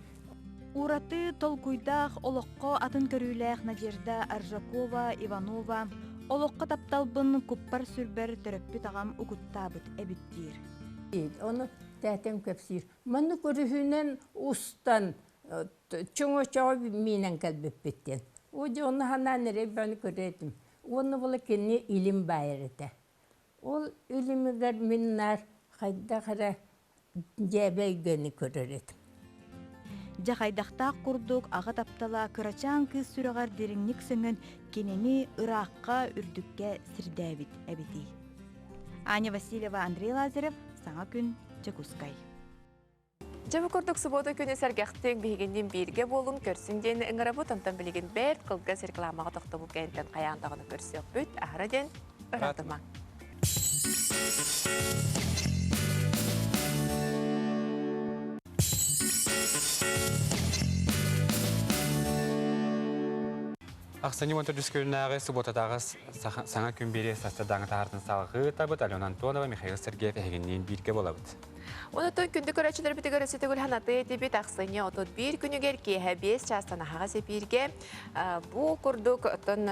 Speaker 5: Ураты толкуйдаах олоххо атын көрүүлээх Надежда Аржакова Иванова олоххо тапталбын куппар-сүрбэр төрөппүт аҕам угуттаабыт эбит диир.
Speaker 17: Ону тээтэм кэпсиир. Маннык өрүһүнэн устан чоҥочоҕо миинэн кэлбиппит диэн. О дьэ онно санаан эрэй баны көрө этим. Уонна була кини илим баайар этэ. Ол илимигэр мин наар хайдах эрэ дьээбэ эйгэни көрөр этим.
Speaker 5: Дьэ хайдахтаах курдук аҕа таптала кырачаан кыыс сүрэҕэр дириҥник сөҥөн кинини ыраахха үрдүккэ сирдээбит эбитий. Аня Васильева, Андрей Лазарев, Саҥа күн, Дьокуускай.
Speaker 1: Дьэ бу курдук субуота күнү сэргэхтик биһигинниин бииргэ буолун көрсүн диэн ыҥырабыт. Онтон билигин бэрт кылгас рекламаҕа тохтобул кэнниттэн хайаан даҕаны көрсүөхпүт. Аһара диэн ыраатыма.
Speaker 2: Ахсынньы 14 күннээҕи субуотатааҕы саҥа күн биэри сарсыардааҥы таһаартан салҕыы табыт Алена Антонова, Михаил Сергеев эһигинниин бииргэ буолабыт.
Speaker 1: Онотон күндү көрөөччүлэрбитигэр өссө төгүл ханатыы этибит ахсынньы 31 күнүгэр киэһэ 5 чаастан аһаҕас эпииргэ бу курдук оттон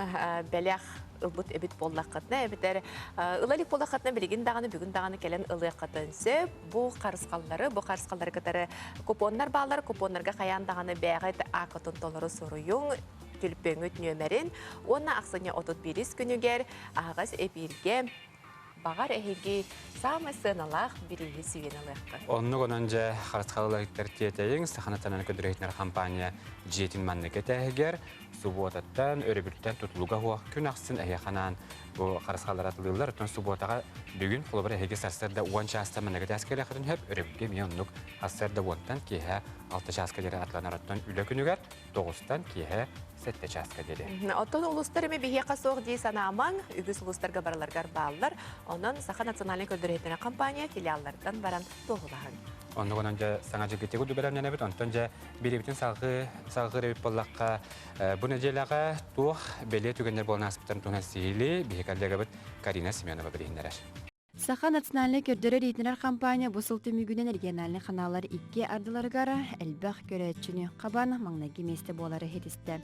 Speaker 1: бэлэх ылбыт эбит буоллаххытына эбэтэр ыла илик буоллаххытына билигин даҕаны бүгүн даҕаны кэлэн ылыаххытын сөп бу харысхаллары бу харысхаллары кытары купоннар бааллар купоннарга хайаан даҕаны бэйэҕит ааккытын толору суруйуҥ түлпөҥүт нүөмэрин уонна ахсынньы 31 күнүгэр аһаҕас эпииргэ баҕар эһиги саамай сыаналаах бирииһи сүүйэн ылыаххыт.
Speaker 2: Оннук онон дьэ харысхалларыттар тиэтэйиҥ Саха национальнай көдүрүһүтүнэр компания дьиэтин маннык этээһигэр субуотаттан, өрөбүлтэн тутулуга суох күн ахсын эһиэхэ анаан бу харысхаллары атылыыллар. Оттон субуотаҕа бүгүн холобур эһиги сарсыарда 10 чаастан маннык этээскэ кэлиэххитин сөп, өрөбүлгэ эмиэ оннук сарсыарда уонтан киэһэ 6 чааска диэри атыланар. Оттон үлэ күнүгэр тоҕустан киэһэ сэттэ чааска диэри.
Speaker 1: Оттон улуустар эмэ биһиэхэ суох дии санаамаҥ, үгүс улуустарга барыларыгар бааллар. Онон Саха национальнай көрдөрүүтүнэ компания филиалларыттан баран туоһулаһыҥ.
Speaker 2: Оннук онон дьэ саҥа дьылгытыгы бэлэмнэнэбит. Онтон дьэ бириэбитин салгыы салгыыр эбит буоллахха, бу нэдиэлэҕэ туох бэлиэ түгэннэр буолан ааспыттарын туһунан сиһилии биһи коллегабыт Карина Семенова билиһиннэрэр.
Speaker 5: Саха национальнай көрдөрөр-иһитиннэрэр компания бу сыл түмүгүнэн региональнай ханаалар икки ардыларыгар элбэх көрөөччүнү хабан маҥнайгы миэстэ буолары ситистэ.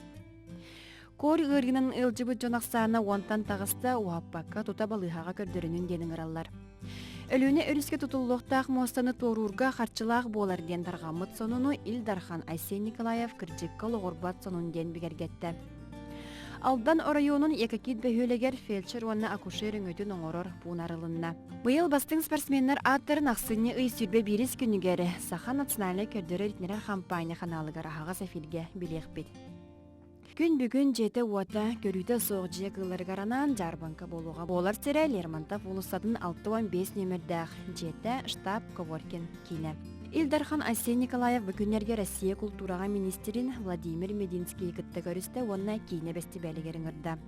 Speaker 5: Кор ыарыынан ыалдьыбыт дьон ахсаана уонтан таҕыста уһаппакка тута балыыһаҕа көрдөрүнүн диэн ыҥыраллар. Өлүөнэ өрүскэ тутуллуохтаах муостаны туоруурга харчылаах буолар диэн тарҕаммыт сонуну Ил Дархан Айсен Николаев кырдьыкка олоҕурбат сонун диэн бигэргэттэ. Алдан оройуонун Якокит бөһүөлэгэр фельдшер уонна акушер өҥөтүн оҥорор пуун арылынна. Быйыл бастыҥ спортсменнар ааттарын ахсынньы ый 21 күнүгэр Саха национальнай көрдөрөр-иһитиннэрэр хампаанньа ханаалыгар аһаҕас эфиргэ билиэхпит. Күн бүгүн дьиэтэ-уота, көрүүтэ суох дьиэ кыылларыгар анаан дьаарбаҥка буолуоҕа. Буолар сирэ Лермонтов уулуссатын 65 нүөмэрдээх дьиэтэ штаб Коворкин киинэ. Ил Дархан Айсен Николаев бу күннэргэ Россия култуураҕа министрин Владимир Мединскийи кытта көрүстэ уонна киинэ бэстибээлигэр ыҥырда.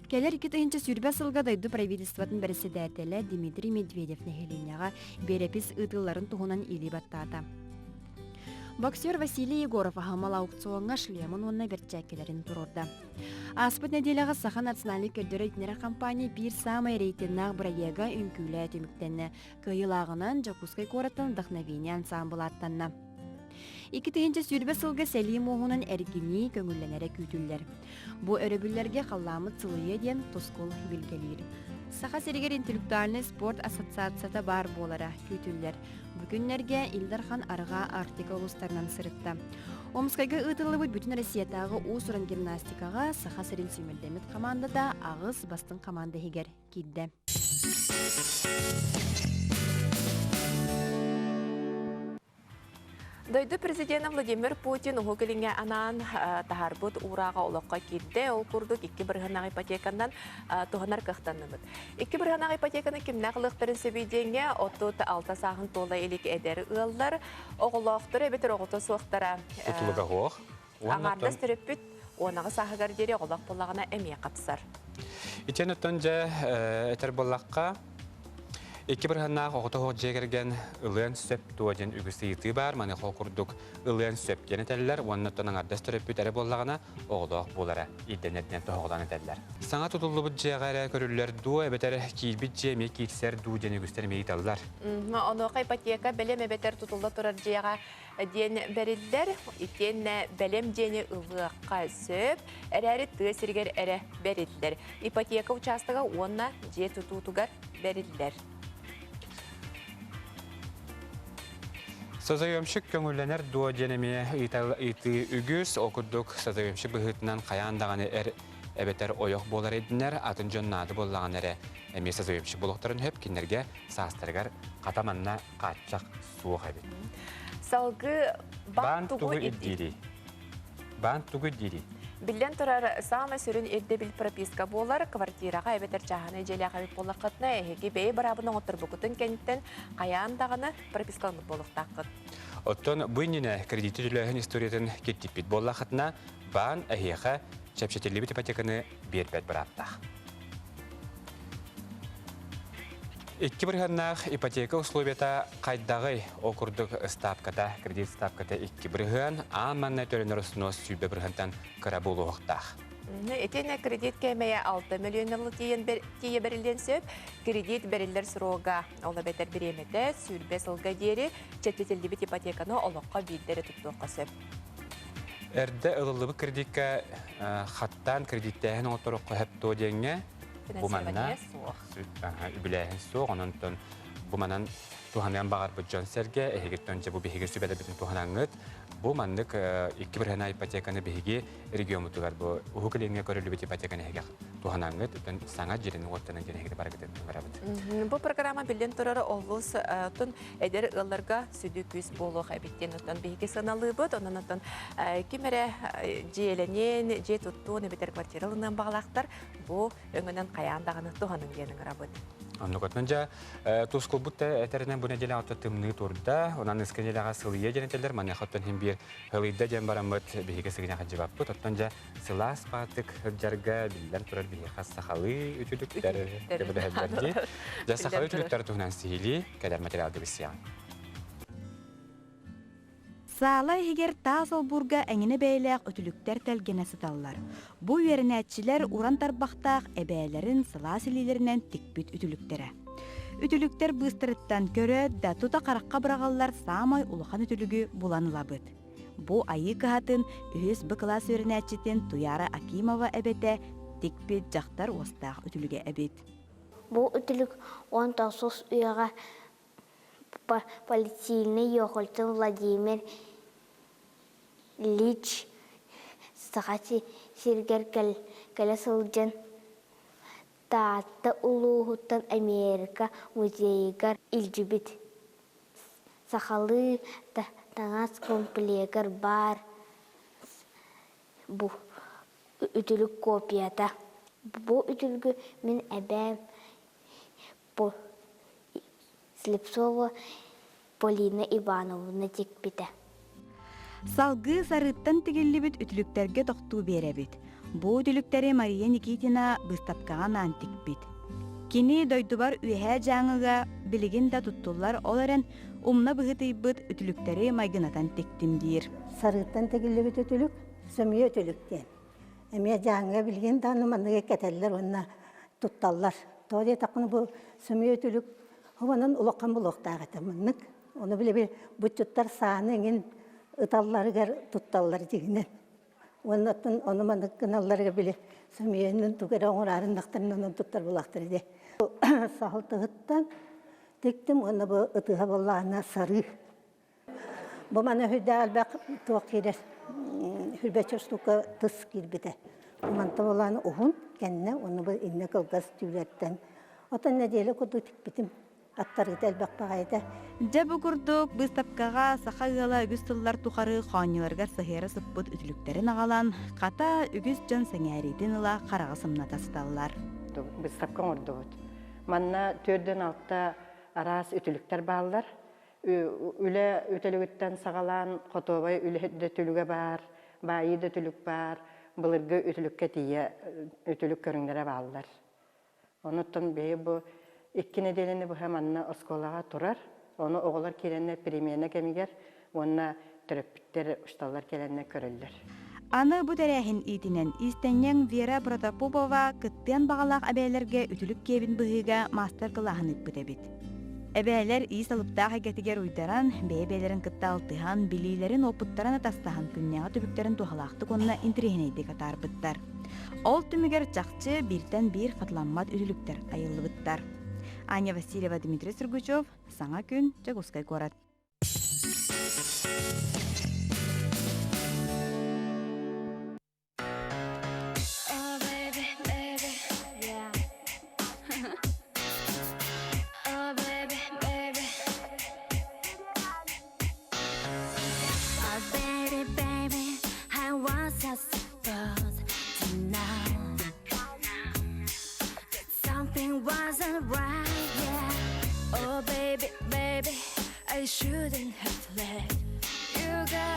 Speaker 5: Кэлэр 2020 сылга дойду правительствотын бэрэссэдээтэлэ Дмитрий Медведев нэһилиэнньэҕэ биэрэпис ыытылларын туһунан илии баттаата. Боксер Василий Егоров аһымал аукциоҥҥа шлемын уонна бэрчээккилэрин туруорда. Ааспыт нэдиэлэҕэ Саха национальнай көрдөрөр-иһитиннэрэр компания биир саамай рейтиннээх бырайыага үҥкүүлээ түмүктэннэ. Кыайыылааҕынан Дьокуускай куораттан Вдохновение ансаамбыл ааттанна. 2020 сылга сэлии муоһунан эргинии көҥүллэнэрэ күүтүллэр. Бу өрөбүллэргэ халлааммыт сылыйыа диэн тускул билгэлиир. Саха сиригэр интеллектуальнай спорт ассоциацията баар буолара күүтүллэр. Бу күннэргэ Ил Дархан Арҕаа Арктика улуустарынан сырытта. Омскайга ыытыллыбыт Бүтүн Россиятааҕы уус-уран гимнастикаҕа Саха сирин сүүмэрдэммит хамаандата аҕыс бастыҥ хамаанда иһигэр киирдэ.
Speaker 1: Дойду президенэ Владимир Путин Уһук Илиҥҥэ анаан таһаарбыт уурааҕа олоххо киирдэ. Ол курдук 2 бырыһыаннаах ипотеканан туһанар кыахтанныбыт. 2 бырыһыаннаах ипотеканы кимнээх ылыахтарын сөбүй диэҥҥэ 36 сааһын туола илик эдэр ыаллар, оҕолоохторо эбэтэр оҕото суохтара
Speaker 2: Тутулуга суох.
Speaker 1: Аҥаардас төрөппүт 18 сааһыгар диэри оҕолоох буоллаҕына эмиэ хапсар.
Speaker 2: Итиэн оттон дьэ этэр буоллахха, 2 бырыһыаннаах оҕото суох дьиэ кэргэн ылыан сөп дуо диэн үгүс ыйытыы баар. Маныаха ол курдук ылыан сөп диэн этэллэр уонна оттон аҥардас төрөппүт эрэ буоллаҕына оҕолоох буолара ирдэнэр диэн тоһоҕолоон этэллэр. Саҥа тутуллубут дьиэҕэ эрэ көрүллэр дуо эбэтэр киирбит дьиэ эмиэ киирсэр дуу диэн үгүстэр эмиэ ыйыталлар.
Speaker 1: Онуоха ипотека бэлэм эбэтэр тутулла турар дьиэҕэ диэн бэриллэр. Итиэннэ бэлэм дьиэни ылыахха сөп, эрээри тыа сиригэр эрэ бэриллэр. Ипотека учаастага уонна дьиэ тутуутугар бэриллэр.
Speaker 2: Созаемщик көҥүллэнэр дуо диэн эмиэ ыйытыы үгүс. Ол курдук созаемщик быһыытынан хайаан даҕаны эр эбэтэр ойох буолар ирдэнэр, атын дьон наада буоллаҕына эрэ эмиэ созаемщик буолуохтарын сөп. Кинилэргэ саастарыгар хата манна хааччах суох эбит.
Speaker 1: Салгыы
Speaker 2: баан тугу ирдиирий? Баан тугу ирдиирий?
Speaker 1: Биллэн турар, саамай сүрүн ирдэбил прописка буолар. Квартираҕа эбэтэр чааһынай дьиэлээх эбит буоллаххытына, эһиги бэйэ быраабын оҥотторбуккутун кэнниттэн хайаан даҕаны пропискаламмыт буолуохтааххыт.
Speaker 2: Оттон бу иннинэ кредити төлөөһүн историятын киртиппит буоллаххытына, баан эһиэхэ чэпчэтиллибит ипотеканы биэрбэт бырааптаах. 2 бырыһыаннаах ипотека условията хайдаҕый? Ол курдук ыстаапката, кредит ставката 2 бырыһыан, аан манна төлөнөр усунуос 20 бырыһыантан кыра буолуохтаах.
Speaker 1: Итиэннэ кредит кээмэйэ 6 миллион тиийэ бэриллиэн сөп. Кредит бэриллэр срога, ол эбэтэр бириэмэтэ 20 сылга диэри чэпчэтиллибит ипотеканы олоххо биирдэ эрэ туттуохха сөп.
Speaker 2: Эрдэ ылыллыбыт кредиккэ хаттаан кредиттээһин оҥоттороххо сөп дуо диэҥҥэ бу манна үбүлээһин суох, онон бу манан туһаныан баҕарбыт дьон-сэргэ эһигиттэн дьэ бу биһиги сүбэлэрбитин туһанаҥҥыт бу маннык 2 бырыһыана ипотеканы биһиги региоммутугар бу Уһук Илиҥҥэ көрүллүбүт ипотеканы эһиги туһанаҥҥыт саҥа дьиэни уоттанан диэн эһиги барыгытын ыҥырабыт.
Speaker 1: Бу программа биллэн турар олус тун эдэр ыалларга сүдү күүс буолуох эбит диэн оттон биһиги сыаналыыбыт. Онон оттон ким эрэ дьиэлэниэн, дьиэ туттуон эбэтэр квартира ылыныан баҕалаахтар бу өҥөнөн хайаан даҕаны туһанын диэн ыҥырабыт.
Speaker 2: Оннукотунан дьэ тускулбут да этэринэн бу нэдиэлэ ото тымныы турда. Онон ыска нэдиэлэҕэ сылыйа диэн этэллэр. Маныаха оттон иһин биир ылыйда диэн бараммыт биһиги сыгыньах сылдьыбаппыт. Оттон дьэ сылаас баатык сылдьарга биллэн турар биһиэхэ сахалыы үтүлүктэр көмөлөһөллөр дии. Дьэ сахалыы үтүлүктэр туһунан сиһилии кэлэр материалга билсиэҕиҥ.
Speaker 5: Саала иһигэр таас олбуурга эҥинэ бэйэлээх үтүлүктэр тэлгэнэ сыталлар. Бу үөрэнээччилэр уран тарбахтаах эбээлэрин сылаас илиилэринэн тикпит үтүлүктэрэ. Үтүлүктэр быыстарыттан көрөөт да тута харахха быраҕаллар саамай улахан үтүлүгү булан ылабыт. Бу Айыы кыһатын үһүс Б кылаас үөрэнээччитин Туйаара Акимова эбэтэ тикпит дьахтар уостаах үтүлүгэ эбит.
Speaker 18: Бу үтүлүк 19 үйэҕэ Политсильный Йохольцев Владимир Ильич Саха сиригэр кэлэ сылдьан Таатта улууһуттан Америка музейыгар илдьибит. Сахалыы таҥас комплегар баар бу үтүлүк копията. Бу үтүлүгү мин эбээм Слепцова Полина Ивановна тикпитэ.
Speaker 5: Салгыы сарыыттан тигиллибит үтүлүктэргэ тохтуу биэрэбит. Бу үтүлүктэри Мария Никитина быыстапкаҕа анаан тикпит. Кини дойдубар Үөһээ Дьааҥыга билигин да туттуллар, ол эрэн умна быһыытыйбыт үтүлүктэри майгынатан тиктим диир.
Speaker 19: Сарыыттан тигиллибит үтүлүк сөмүйэ үтүлүк диэн. Эмиэ Дьааҥыга билигин даҕаны манныгы кэтэллэр уонна тутталлар. Тоҕо диэтэххинэ бу сөмүйэ үтүлүк онон улахан булуохтаах этэ маннык. Ону билэби бутчуттар сааны эҥин ыталларыгар тутталлар дьиҥинэн. Уонна оттон ону маннык гыналларыгар били сөмүйэнэн тугу эрэ оҥораарыннахтарына онон туттар булаахтар ди. Саһыл тыһыттан тиктим уонна бу ытыһа буоллаҕына сарыы. Бу маны үрдээх элбэх туох киирэр хүрбэччэ штука тыс киирбитэ. Манта буолааны уһун кэннэ уонна бу иннэ кылгас түүлэртэн. Оттон нэдиэлэ курдук тикпитим. Аттарыыта элбэх баҕайыта.
Speaker 5: Дьэ бу курдук быыстапкаҕа саха ыала үгүс сыллар тухары хоонньуларыгар сыһыара сыппыт үтүлүктэрин аҕалан, хата үгүс дьон сэҥээриитин ыла хараҕы сымната сыталлар.
Speaker 20: Быыстапка оҥордубут. Манна төрдөн алта араас үтүлүктэр бааллар. Үлэ үтүлүгүттэн саҕалаан хотуобай үлэһит да үтүлүгэ баар, баайыы да үтүлүк баар, былыргы үтүлүккэ тиийэ үтүлүк көрүҥнэрэ бааллар. Онуттан биһи бу икки нэдиэлэни быһа манна оскуолаҕа турар. Ону оҕолор киирэннэр перемена кэмигэр уонна төрөппүттэр учууталлар кэлэннэр көрөллөр.
Speaker 5: Аны бу тэрээһин иитинэн иистэнньэҥ Вера Протопопова кыттыан баҕалаах эбээлэргэ үтүлүк киэбин быһыыга маастар-кылааһын ыыппыт эбит. Эбээлэр иис алыптаах эйгэтигэр уйдаран, бэйэ-бэйэлэрин кытта алтыһан, билиилэрин, уопуттарын атастаһан күннээҕи түбүктэрин туһалаахтык уонна интэриэһинэйдик атаарбыттар. Ол түмүгэр чахчы бииртэн биир хатыламмат үтүлүктэр айыллыбыттар. Аня Васильева, Дмитрий Сургучев, Саҥа күн, Дьокуускай куорат.
Speaker 21: Oh baby, baby, yeah. Oh baby, baby. Oh baby, baby, I was I supposed to know that something wasn't right, yeah. Oh baby, baby, I shouldn't have let you go.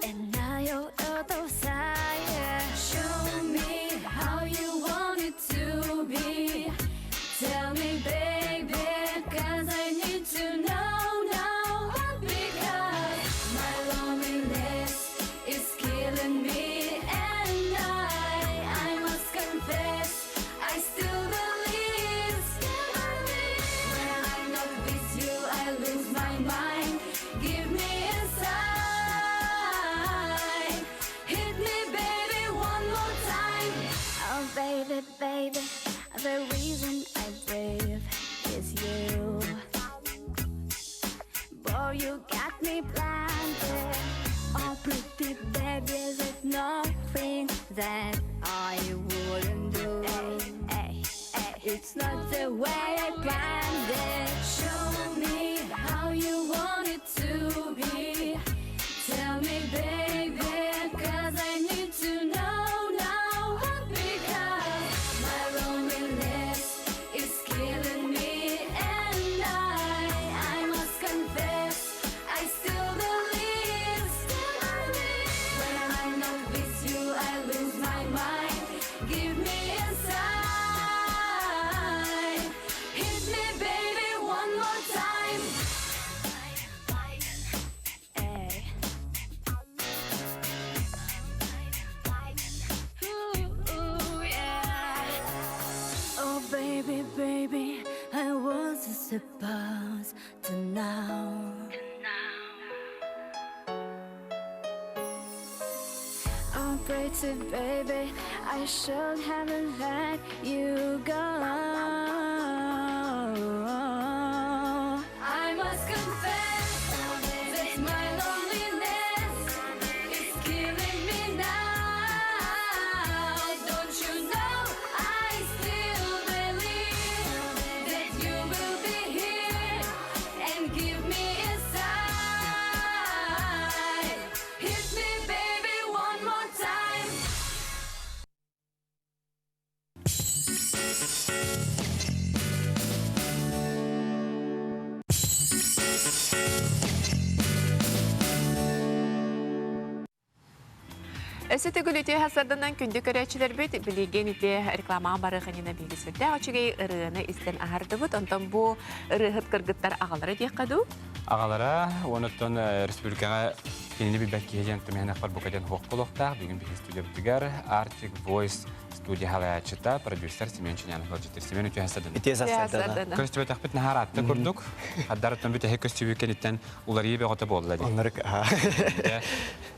Speaker 21: And now you're out of sight, yeah. Show me how you want it to be. Tell me, baby, 'cause I need to know now. Because my loneliness is killing me, and I must confess, I still believe, still believe. When I'm not with you, I lose my mind. Give me a sign. Hit me, baby, one more time. Oh, baby, baby, the reason I breathe is you. Boy, you got me blinded. Oh, pretty baby, there's nothing that I wouldn't do. Hey, hey, hey. It's not the way I planned it. Show me how you want it to be. Tell me, baby, 'cause I need to know now. Because my loneliness is killing me, and I must confess, I still believe, still believe. When I'm not with you, I lose my mind. Give me a sign. Hit me, baby, one more time. Hey. Ooh, yeah. Oh, baby, baby, I wasn't supposed to know. Oh, pretty baby, I should haven't let you go. I must confess that my loneliness is killing me now. Don't you know I still believe that you will be here and give me a sign. Hit me, baby, one more time.
Speaker 1: Өссө төгүл үтүө хасарданан күндү көрөөччүлэрбит билигин ити рекламаҕа барыаханина биһиги сүрдээх үчүгэй ырыаны истэн аһардыбыт. Онтон бу ырыаһыт кыргыттар аҕалара диэххэ дуу?
Speaker 2: Аҕалара, онуттан республикаҕа кинини билбэт киһи диэн тумэһинэхпэр бука диэн хуох буолуохтаах. Бүгүн биһиги студиябытыгар Arctic Voice студия халаяччыта, продюсер Семен Чинянов ыалдьыттыр. Семен үтүө сардана.
Speaker 22: Үтүө сардана.
Speaker 2: Көстүбэтэхпит наһаа аратта курдук. Хаддарыттан бүтэһик көстүбүт кэнниттэн уларыйыы бөҕөтө буолла дии.
Speaker 22: Оннук.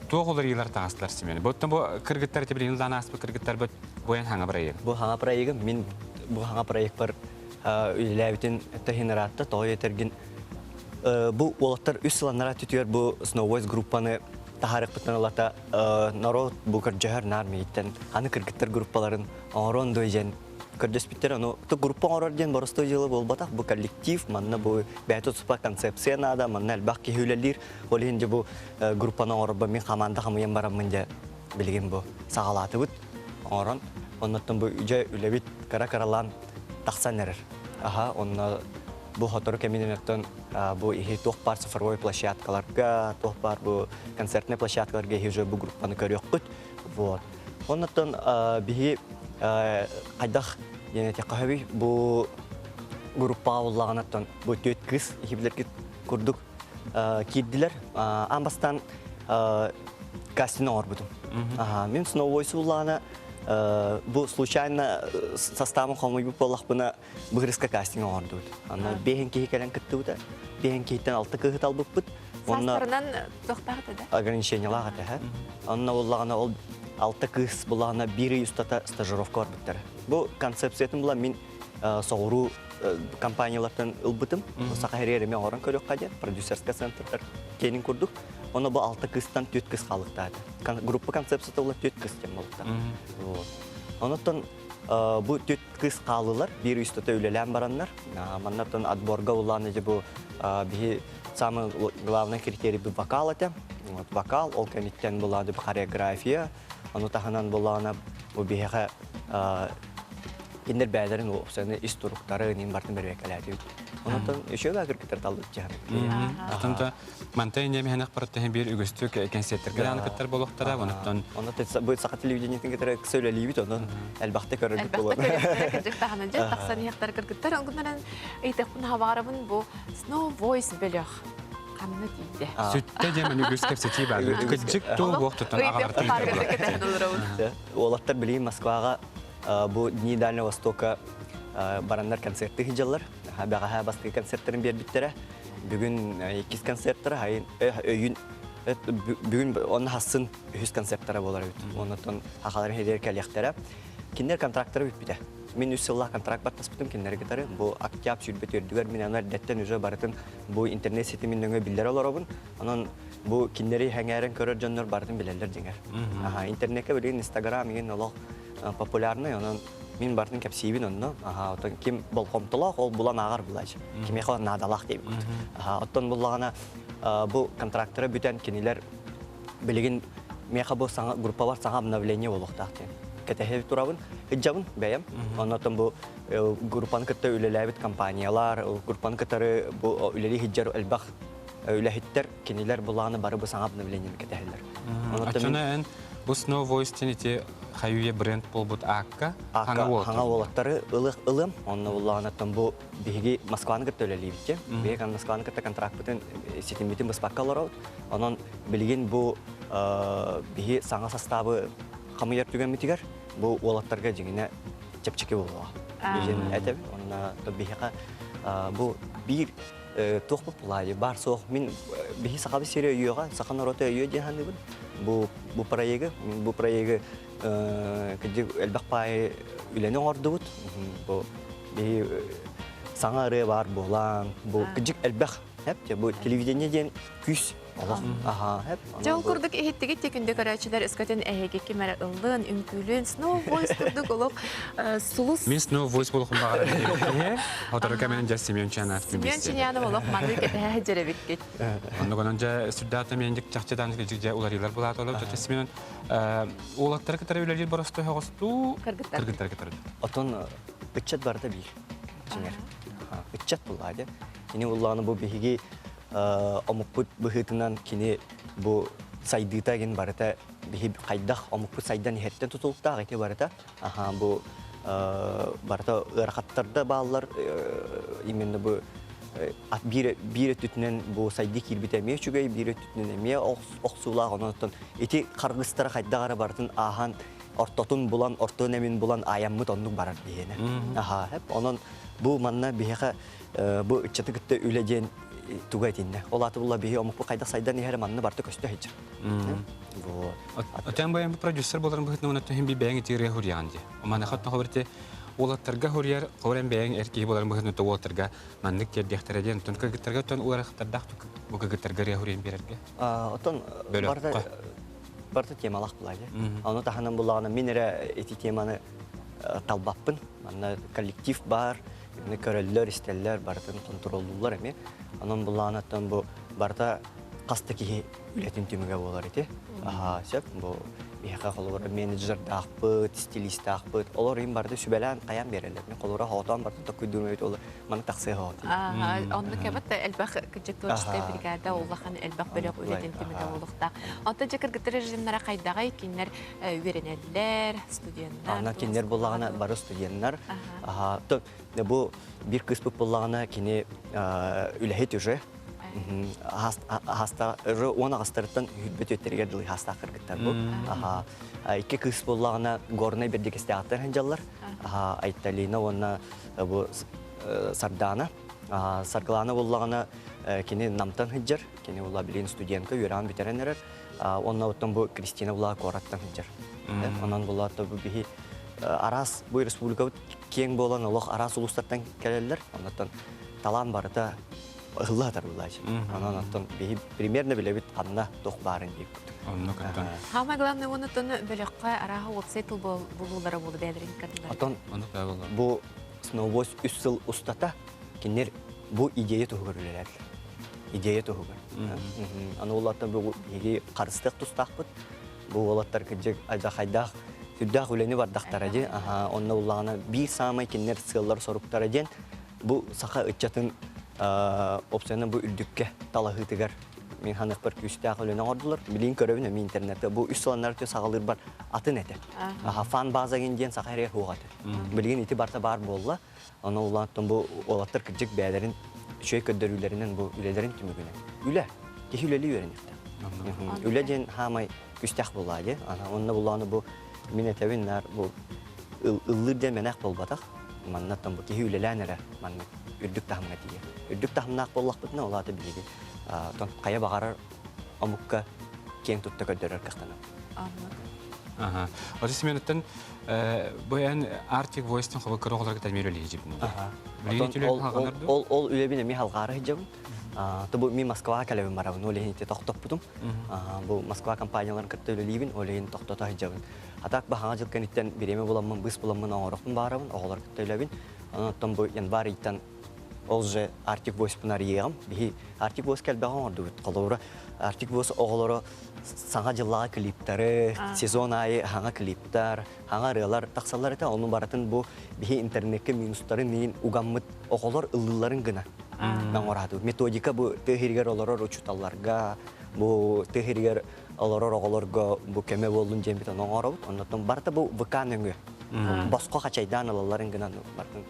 Speaker 2: Туох уларыйыылар таҕыстылар Семен? Буттан бу кыргыттар ити билигин ылан ааспыт кыргыттарбыт буйан хаҥа проект.
Speaker 22: Бу хаҥа проегым мин бу хаҥа проекпар үлэлээбитин төһүн ыраатта тоҕо этэргин бу уолаттар үс сыланнара түтүөр бу Snow Voice группаны таһаарыахпыттан ылата народ бу көрдьөһөр наар миигиттэн аны кыргыттар группаларын оҥорон дуо диэн. Көрдөспүттэр ону группа оҥорор диэн боростуой дьыала буолбатах. Бу коллектив, манна бу бэйэтэ туспа концепция наада, манна элбэх киһи үлэлиир. Ол иһин дьэ бу группаны оҥорорбор мин хамаанда хамыйан бараммын дьэ билигин бу саҕалаатыбыт оҥорон. Оннуттан бу дьэ үлэбит кыра-кыралаан тахсан эрэр. Аха, онно бу сотору кэминэн оттон бу иһи туох баар цифровой площадкаларга, туох баар бу концертный площадкаларга иһи уже бу группаны көрүөххүт. Вот. Оннуттан биһи хайдах диэн этиэххэ бу группаҕа буллаҕынаттан бу түөрт кыыс иһибилэргит курдук киирдилэр. Аан бастаан кастинг оҥорбутум. Мин сновой сууллаҕына бу случайно составын хомуйбут буоллахпына быһырыска кастинг оҥордубут. Аны биэһин киһи кэлэн кыттыбыта. Биэһин киһиттэн алта кыыһы талбыппыт.
Speaker 1: Саастарынан туохтаах этэ да?
Speaker 22: Ограничениелаах этэ. Онно буллаҕына ол алта кыыс буллаҕына биир ый устата стажировка барбыттара. Бу концепциятын була мин соҕуруу компаниялартан ылбытым. Саха сиригэр эмиэ оҥорон көрүөххэ диэн продюсерскай центрдар киэнин курдук. Ону бу алта кыыстан түөрт кыыс хаалыктаата. Группа концепцията була түөрт кыыс диэн буолуктаах. Онуттан бу түөрт кыыс хааллылар, биир устата үлэлээн бараннар. Маннаттан отборга улаан бу биһи самый главный критерий бу вокал этэ. Вот вокал, ол кэнниттэн булааны бу хореография, ону таһынан булаана бу биһиэхэ кинилэр бэйэлэрин уопсайынан ис туруктары нин бартын бэрбэкэлээтибит. Онтон еще да кыргыттар таллыт дьаһан.
Speaker 2: Отон мантай немехэнэх барыттаһын биир үгүстүк кэнсиэртэргэ даҕаны кыттар буолуохтара. Онуттан
Speaker 22: Онно бу саха телевидениетин кытары ыкса үлэлиибит, онон элбэхтэ көрөргүт буолуо.
Speaker 1: Элбэхтэ көрөргүт кырдьык дьэ тахсан иһэхтэр кыргыттар онгуннаран ыйтахпын хабаарабын бу Snow Voice бөлөх ханна тиийдэ?
Speaker 2: Сүттэ диэн үгүс кэпсэтии бар. Кырдьык туу буох тутан аҕалартан
Speaker 22: Уолаттар билигин Москваҕа бу Дни Дальнего Востока бараннар концерты сылдьаллар. Бэҕэһээ бастакы концерттарын биэрбиттэрэ. Бүгүн иккис концерттара, айын өйүн бүгүн онно хассын үһүс концерттара буолар эбит. Оннотон хахаларын хедер кэлиэхтэрэ. Кинилэр контрактара бүппүтэ. Мин үс сыллаах контракт баттаспытым кинилэри кытары. Бу октябрь сүүрбэ төрдүгэр мин аны эрдэттэн уже барытын бу интернет ситимин нөҥүө биллэрэ олоробун. Онон бу кинилэри сэҥээрэн көрөр дьоннор барытын билэллэр дьиҥэр. Аха, интернеккэ билигин Инстаграм игин олох популярный, онон мин барытын кэпсиибин онно. Аха, оттон ким болҕомтолоох, ол булан ааҕар булаачы. Кимиэхэ наадалаах диэбит. Аха, оттон буллаҕына бу контрактара бүтэн кинилэр билигин миэхэ бу саҥа группалар саҥа обновление буолуохтаах диэн кэтэһэ турабын, ыдьабын бэйэм. Оннотон бу группаны кытта үлэлээбит компаниялар, группаны кытары бу үлэлии сылдьар элбэх үлэһиттэр кинилэр булааны бары бу саҥа обновлениени кэтэһэллэр.
Speaker 2: Оччоно эн бу Snow Voice диэн ити хайуе бренд буолбут аакка
Speaker 22: хаҥа уолаттары ылыам. Онно буллаҕынаттан бу биһиги Москваны кытта үлэлиибит дьэ. Биһиги Москваны кытта контракпытын ситиммитин быспакка олоробут. Онон билигин бу биһи саҥа састаабы хамыйар түгэммитигэр бу уолаттарга дьиҥинэ чэпчэки буолуоҕа. Диэн этэбин. Онно биһиэхэ бу биир туох бу баар суох мин биһи сахабыт сири өйүөҕэ саха норуота өйүө диэн саныыбын бу бу проегы бу проегы кырдьык элбэх паайы үлэни оҥордубут бу биһи саҥа ырыа баар буолан бу кырдьык элбэх бу телевидение диэн күүс олох аха
Speaker 1: Дьэ ол курдук иһиттигит те күндү көрөөччүлэр өскөтүн эһиги ким эрэ ыллыан, үҥкүүлүөн Snow Voice курдук олох сулус
Speaker 2: Мин Snow Voice болохум баҕарар Хотору кэминэн дьэ Семен Чанов
Speaker 1: Семен Чинянов олох маныы кэтэһэ дьэрэбиккит.
Speaker 2: Оннугунан дьэ сүрдээх мендик чахчытан дьэ уларыылар булааталар дьэ Семен уолаттары кытары үлэлиир боростуой оҕостуу кыргыттары кытары.
Speaker 22: Отон ыччат барыта биир. Дьиҥэр. Ыччат буллаа дьэ. Кини уллааны бу биһиги омукпут быһыытынан кини бу сайдыыта гин барыта биһи хайдах омукпут сайдан иһэртэн тутулуктаах ити барыта аха бу барыта ыарахаттарда бааллар именно бу биир биир өттүтүнэн бу сайдыы киирбитэ эмиэ үчүгэй биир өттүтүнэн эмиэ охсуулаах онон ити харгыстара хайдах эрэ барытын ааһан ортотун булан ортон эмин булан аайаммыт оннук барар биһиэнэ аха онон бу манна биһиэхэ бу ыччаты кытта үлэ диэн туга этиннэ. Ол аата була биһи омукпут хайдах сайдан иһэрэ манна барыта көстө сылдьар.
Speaker 2: Вот. Отен баян продюсер боларын быһытынан онон түһүн би бэйэҥ итиэрэ хуриан ди. Омана хат нохоберти уолаттарга хуриар хорен бэйэҥ эр киһи боларын быһытынан то уолаттарга маннык тиэрдиэхтэрэ диэн тон кыргыттарга тон уларахтардаах бу кыргыттарга ырыа хуриан биэрэргэ.
Speaker 22: Отон барыта барыта темалаах булаа дии. Ону таһынан буллаҕына мин эрэ ити теманы. талбаппын. Манна коллектив баар, көрөллөр, истэллэр, барытын контроллууллар эмиэ. Онон булаанаттан бу барыта хаста киһи үлэтин түмүгэ буолар ити. Аха, сөп. Бу биһиэхэ холобура менеджердаахпыт, стилистаахпыт. Олор им барыта сүбэлээн хайаан биэрэллэр. Мен холобура хоотоон барытын токкуйдуум эбит ол маны тахсыа хоот.
Speaker 1: Аха, оннук эбит элбэх кырдьык творческай бригада улахан элбэх бөлөх үлэтин түмүгэ буолуохтаах. Онтон дьэ кыргыттар режимнара хайдаҕай кинилэр үөрэнэллэр, студеннар.
Speaker 22: Ана кинилэр буллаҕына бары студеннар. Аха, бу биир кыыспыт буллаҕына кини үлэһит уже хаста уон аҕыстарыттан хүрбэт үөттэригэр дылы хаастаах кыргыттар бу. Аха, икки кыыс буллаҕына горнай бэрдикистээхтэр сылдьаллар. Аха, Айталина уонна бу Сардаана. Саргылаана буллаҕына кини Намтан сылдьар, кини була билигин студентка үөрэҕин бүтэрэн эрэр. Онно оттон бу Кристина була куораттан сылдьар. Онон була бу биһи араас бу республикабыт киэҥ буолан олох араас улуустартан кэлэллэр. Оннуттан талаан барыта ыһылла сатар булаачы. Онон оттон биһи примерно билэбит ханна туох баарын диир курдук.
Speaker 2: Онно кыттан.
Speaker 1: Самое главное онуттан бөлөххө арааһа уопсай тыл булуулара буолу бэйэлэрин кырдылар.
Speaker 22: Отон бу Сноубойс үс сыл устата кинилэр бу идея туһугар үлэлээтилэр. Идея туһугар. Аны уолаттар бу биһиги харыстыах тустаахпыт. Бу уолаттар кырдьык алдьархайдаах сүрдээх үлэни бардахтара дии. Аха, онно уллаҕына биир саамай кинилэр сыаллар соруктара диэн бу саха ыччатын опцияны бу үрдүккэ талаһыытыгар мин ханыахпар күүстээх үлэни оҥордулар. Билигин көрөбүн эмиэ интернетте бу үс сыланнар өттө саҕалыырбар атын этэ. Аха, фан база диэн саха эрэ суох этэ. Билигин ити барыта баар буолла. Аны улааттан бу уолаттар кырдьык бэйэлэрин үчүгэй көрдөрүүлэринэн бу үлэлэрин түмүгүнэн. Үлэ. Киһи үлэлии үөрэниэхтээх. Үлэ диэн хаамай күстээх буоллаа диэн. Онно буллааны бу мин этэбин наар бу ыллыыр диэн мэнээх буолбатах. Маннаттан бу киһи үлэлээн эрэ маннык үрдүк таһымҥа тиийэр. Үрдүк таһымнаах буоллахпытына ол аата биһиги хайа баҕарар омукка киэҥ тутта көрдөрөр кыахтанар.
Speaker 2: Ага. Оты Семеновтан бу эн Arctic Voice-тан хобу кыра оҕолорго тэмир үлэһижибин.
Speaker 22: Ол ол үлэбин эми халгаары сылдьабын. Бу мин Москваҕа кэлэбин барабын, ол иһин ити тохтоппутум. Бу Москва компанияларын кытта үлэлиибин, ол иһин тохтото сылдьабын. А так баһаҥа дьыл кэнниттэн бириэмэ буламмын, быыс буламмын оҥорохпун баарабын, оҕолор кытта үлэбин. Онон бу январь ыйтан ол же Arctic Voice-пун арыйыаҕым. Биһи Arctic Voice кэлбэҕи оҥордубут. Холобура, Arctic Voice оҕолоро саҥа дьыллаҕа клиптары, сезон аайы хаҥа клиптар, хаҥа ырыалар тахсаллар этэ. Ону барытын бу биһи интернеккэ минустарын иин угаммыт оҕолор ыллыылларын гына оҥораатыбыт. Методика бу тыа сиригэр олорор учууталларга, бу тыа сиригэр олорор оҕолорго бу көмө буоллун диэн бит ону оҥоробут. Оннуттан барыта бу ВК нөҥүө босхо хачайдаан ылалларын гынан барытын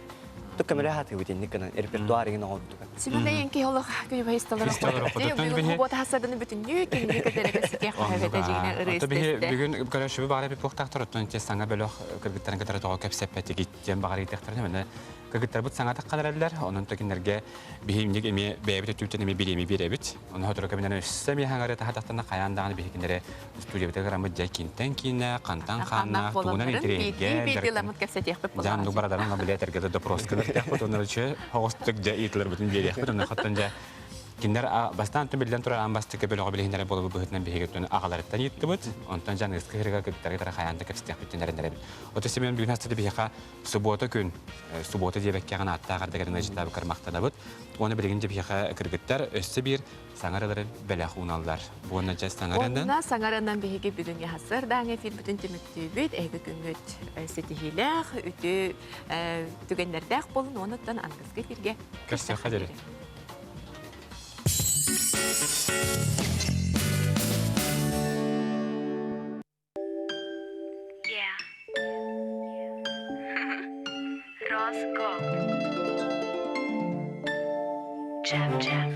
Speaker 22: Тук көмөлө хатыыбыт инник гынан репертуар игин оҥордуга.
Speaker 1: Сибилэ ен киһи олох күнүбэ исталар Бүгүн буота хасадыны бүтүннүү кинини көтөрө кэситиэх хаһабета дьигинэ ыры истесте.
Speaker 2: Бүгүн көрөшүбү баара пип оттон те саҥа бөлөх кыргыттарын кытары тоҕо кэпсэппэтигит диэн баҕар ыйтыахтарын эмэнэ кыргыттарбыт саҥа таххалараллар онон токиннерге биһимник эмиэ бэйэбит өттүбүттэн эмиэ бириэми биэрэбит ону хотору кэминэн өссө эмиэ хаҥары таһатахтана хайаан даҕаны биһикиннэри студиябытыгар граммыт дьэ кинтэн киинэ хантан хааннаах тугунан интириэһиргэ
Speaker 1: кэпсэтиэхпит
Speaker 2: Жан ну барадаран биле этэргэ допрос кылыктыахпыт онно чө хоҕустук дьэ ыытыларбытын биэриэхпит онно хоттон дьэ кинилэр бастаан биллэн турар аан бастакы бөлөҕө билиһиннэрэ буолбут быһыытынан биһиги аҕаларыттан ыыттыбыт онтон жан ыска хырыга кыттары тара хайаан да кэпсэтиэхпит эрэнэрэбит ото Семен бүгүн хастады биһиэхэ суббота күн суббота диэбэккэҕин ааттаах ардыгарын ыжытаабыккар махтанабыт уонна билигин дьэ биһиэхэ кыргыттар өссө биир саҥаралары бэлэх ууналлар. Буонна дьэ саҥарынан.
Speaker 1: Онна саҥарынан биһиги бүгүн яһасыр даҥа эфирбитин түмүктүүбүт. Эһиги күҥҥүт ситиһиилээх, үтүө түгэннэрдээх буолун уонуттан аныгыскы эфиргэ
Speaker 2: көрсүөххэ диэри.
Speaker 21: Yeah. Roscoe. Jab jab.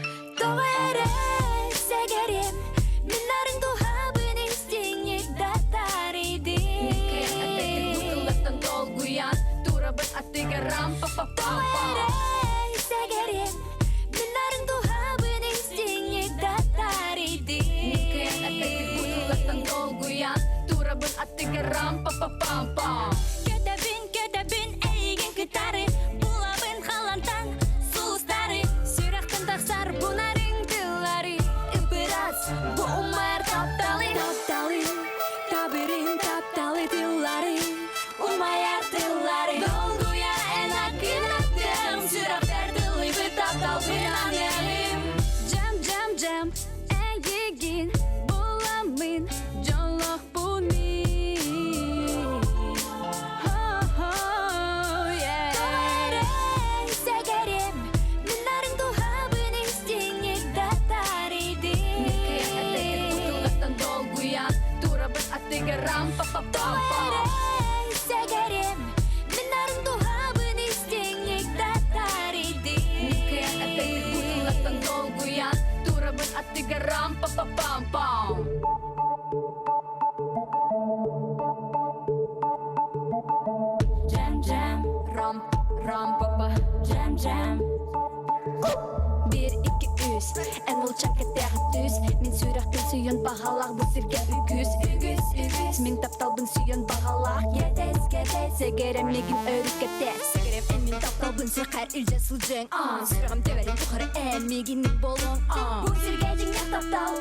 Speaker 3: Тоҕо эрэ сэгэрим, мин нарын туһабын истиҥник да таарыйдым.
Speaker 21: Бутыллаттан долгуйан, турабын аттыгар рам па па па
Speaker 3: Тоҕо эрэ сэгэрим, мин нарын туһабын истиҥник да таарыйдым.
Speaker 21: Бутыллаттан долгуйан, турабын аттыгар рам па па пам пам.
Speaker 3: Көтөбүн, көтөбүн, эйигин кытары, булабын халантан сулустары, сүрэхтэн тахсар бунарыҥ тыллары, ып-ыраас бу умайар тапталы, тапталы, табырын тапталы тыллары, умайар тыллары. Турабын аттыгар рам па па пам пам. Джем джем рам рам па па джем джем. Бір, екі, үс, эн молчак кэтэх түс. Мин сүрэхпин сүйөн бағалақ бу сиргэ үгүс, үгүс, үгүс. Мин тапталбын сүйөн бағалақ кетес, кетес. Сэгэрем мигин өрүк кетес. Сэгэрем эн мин тапталбын сүрхэр илдьэ сылдьыҥ. Сүрэҕим тэбэрин тухары эн мигин болуоҥ. Бу сиргэ дьиҥнээх таптал.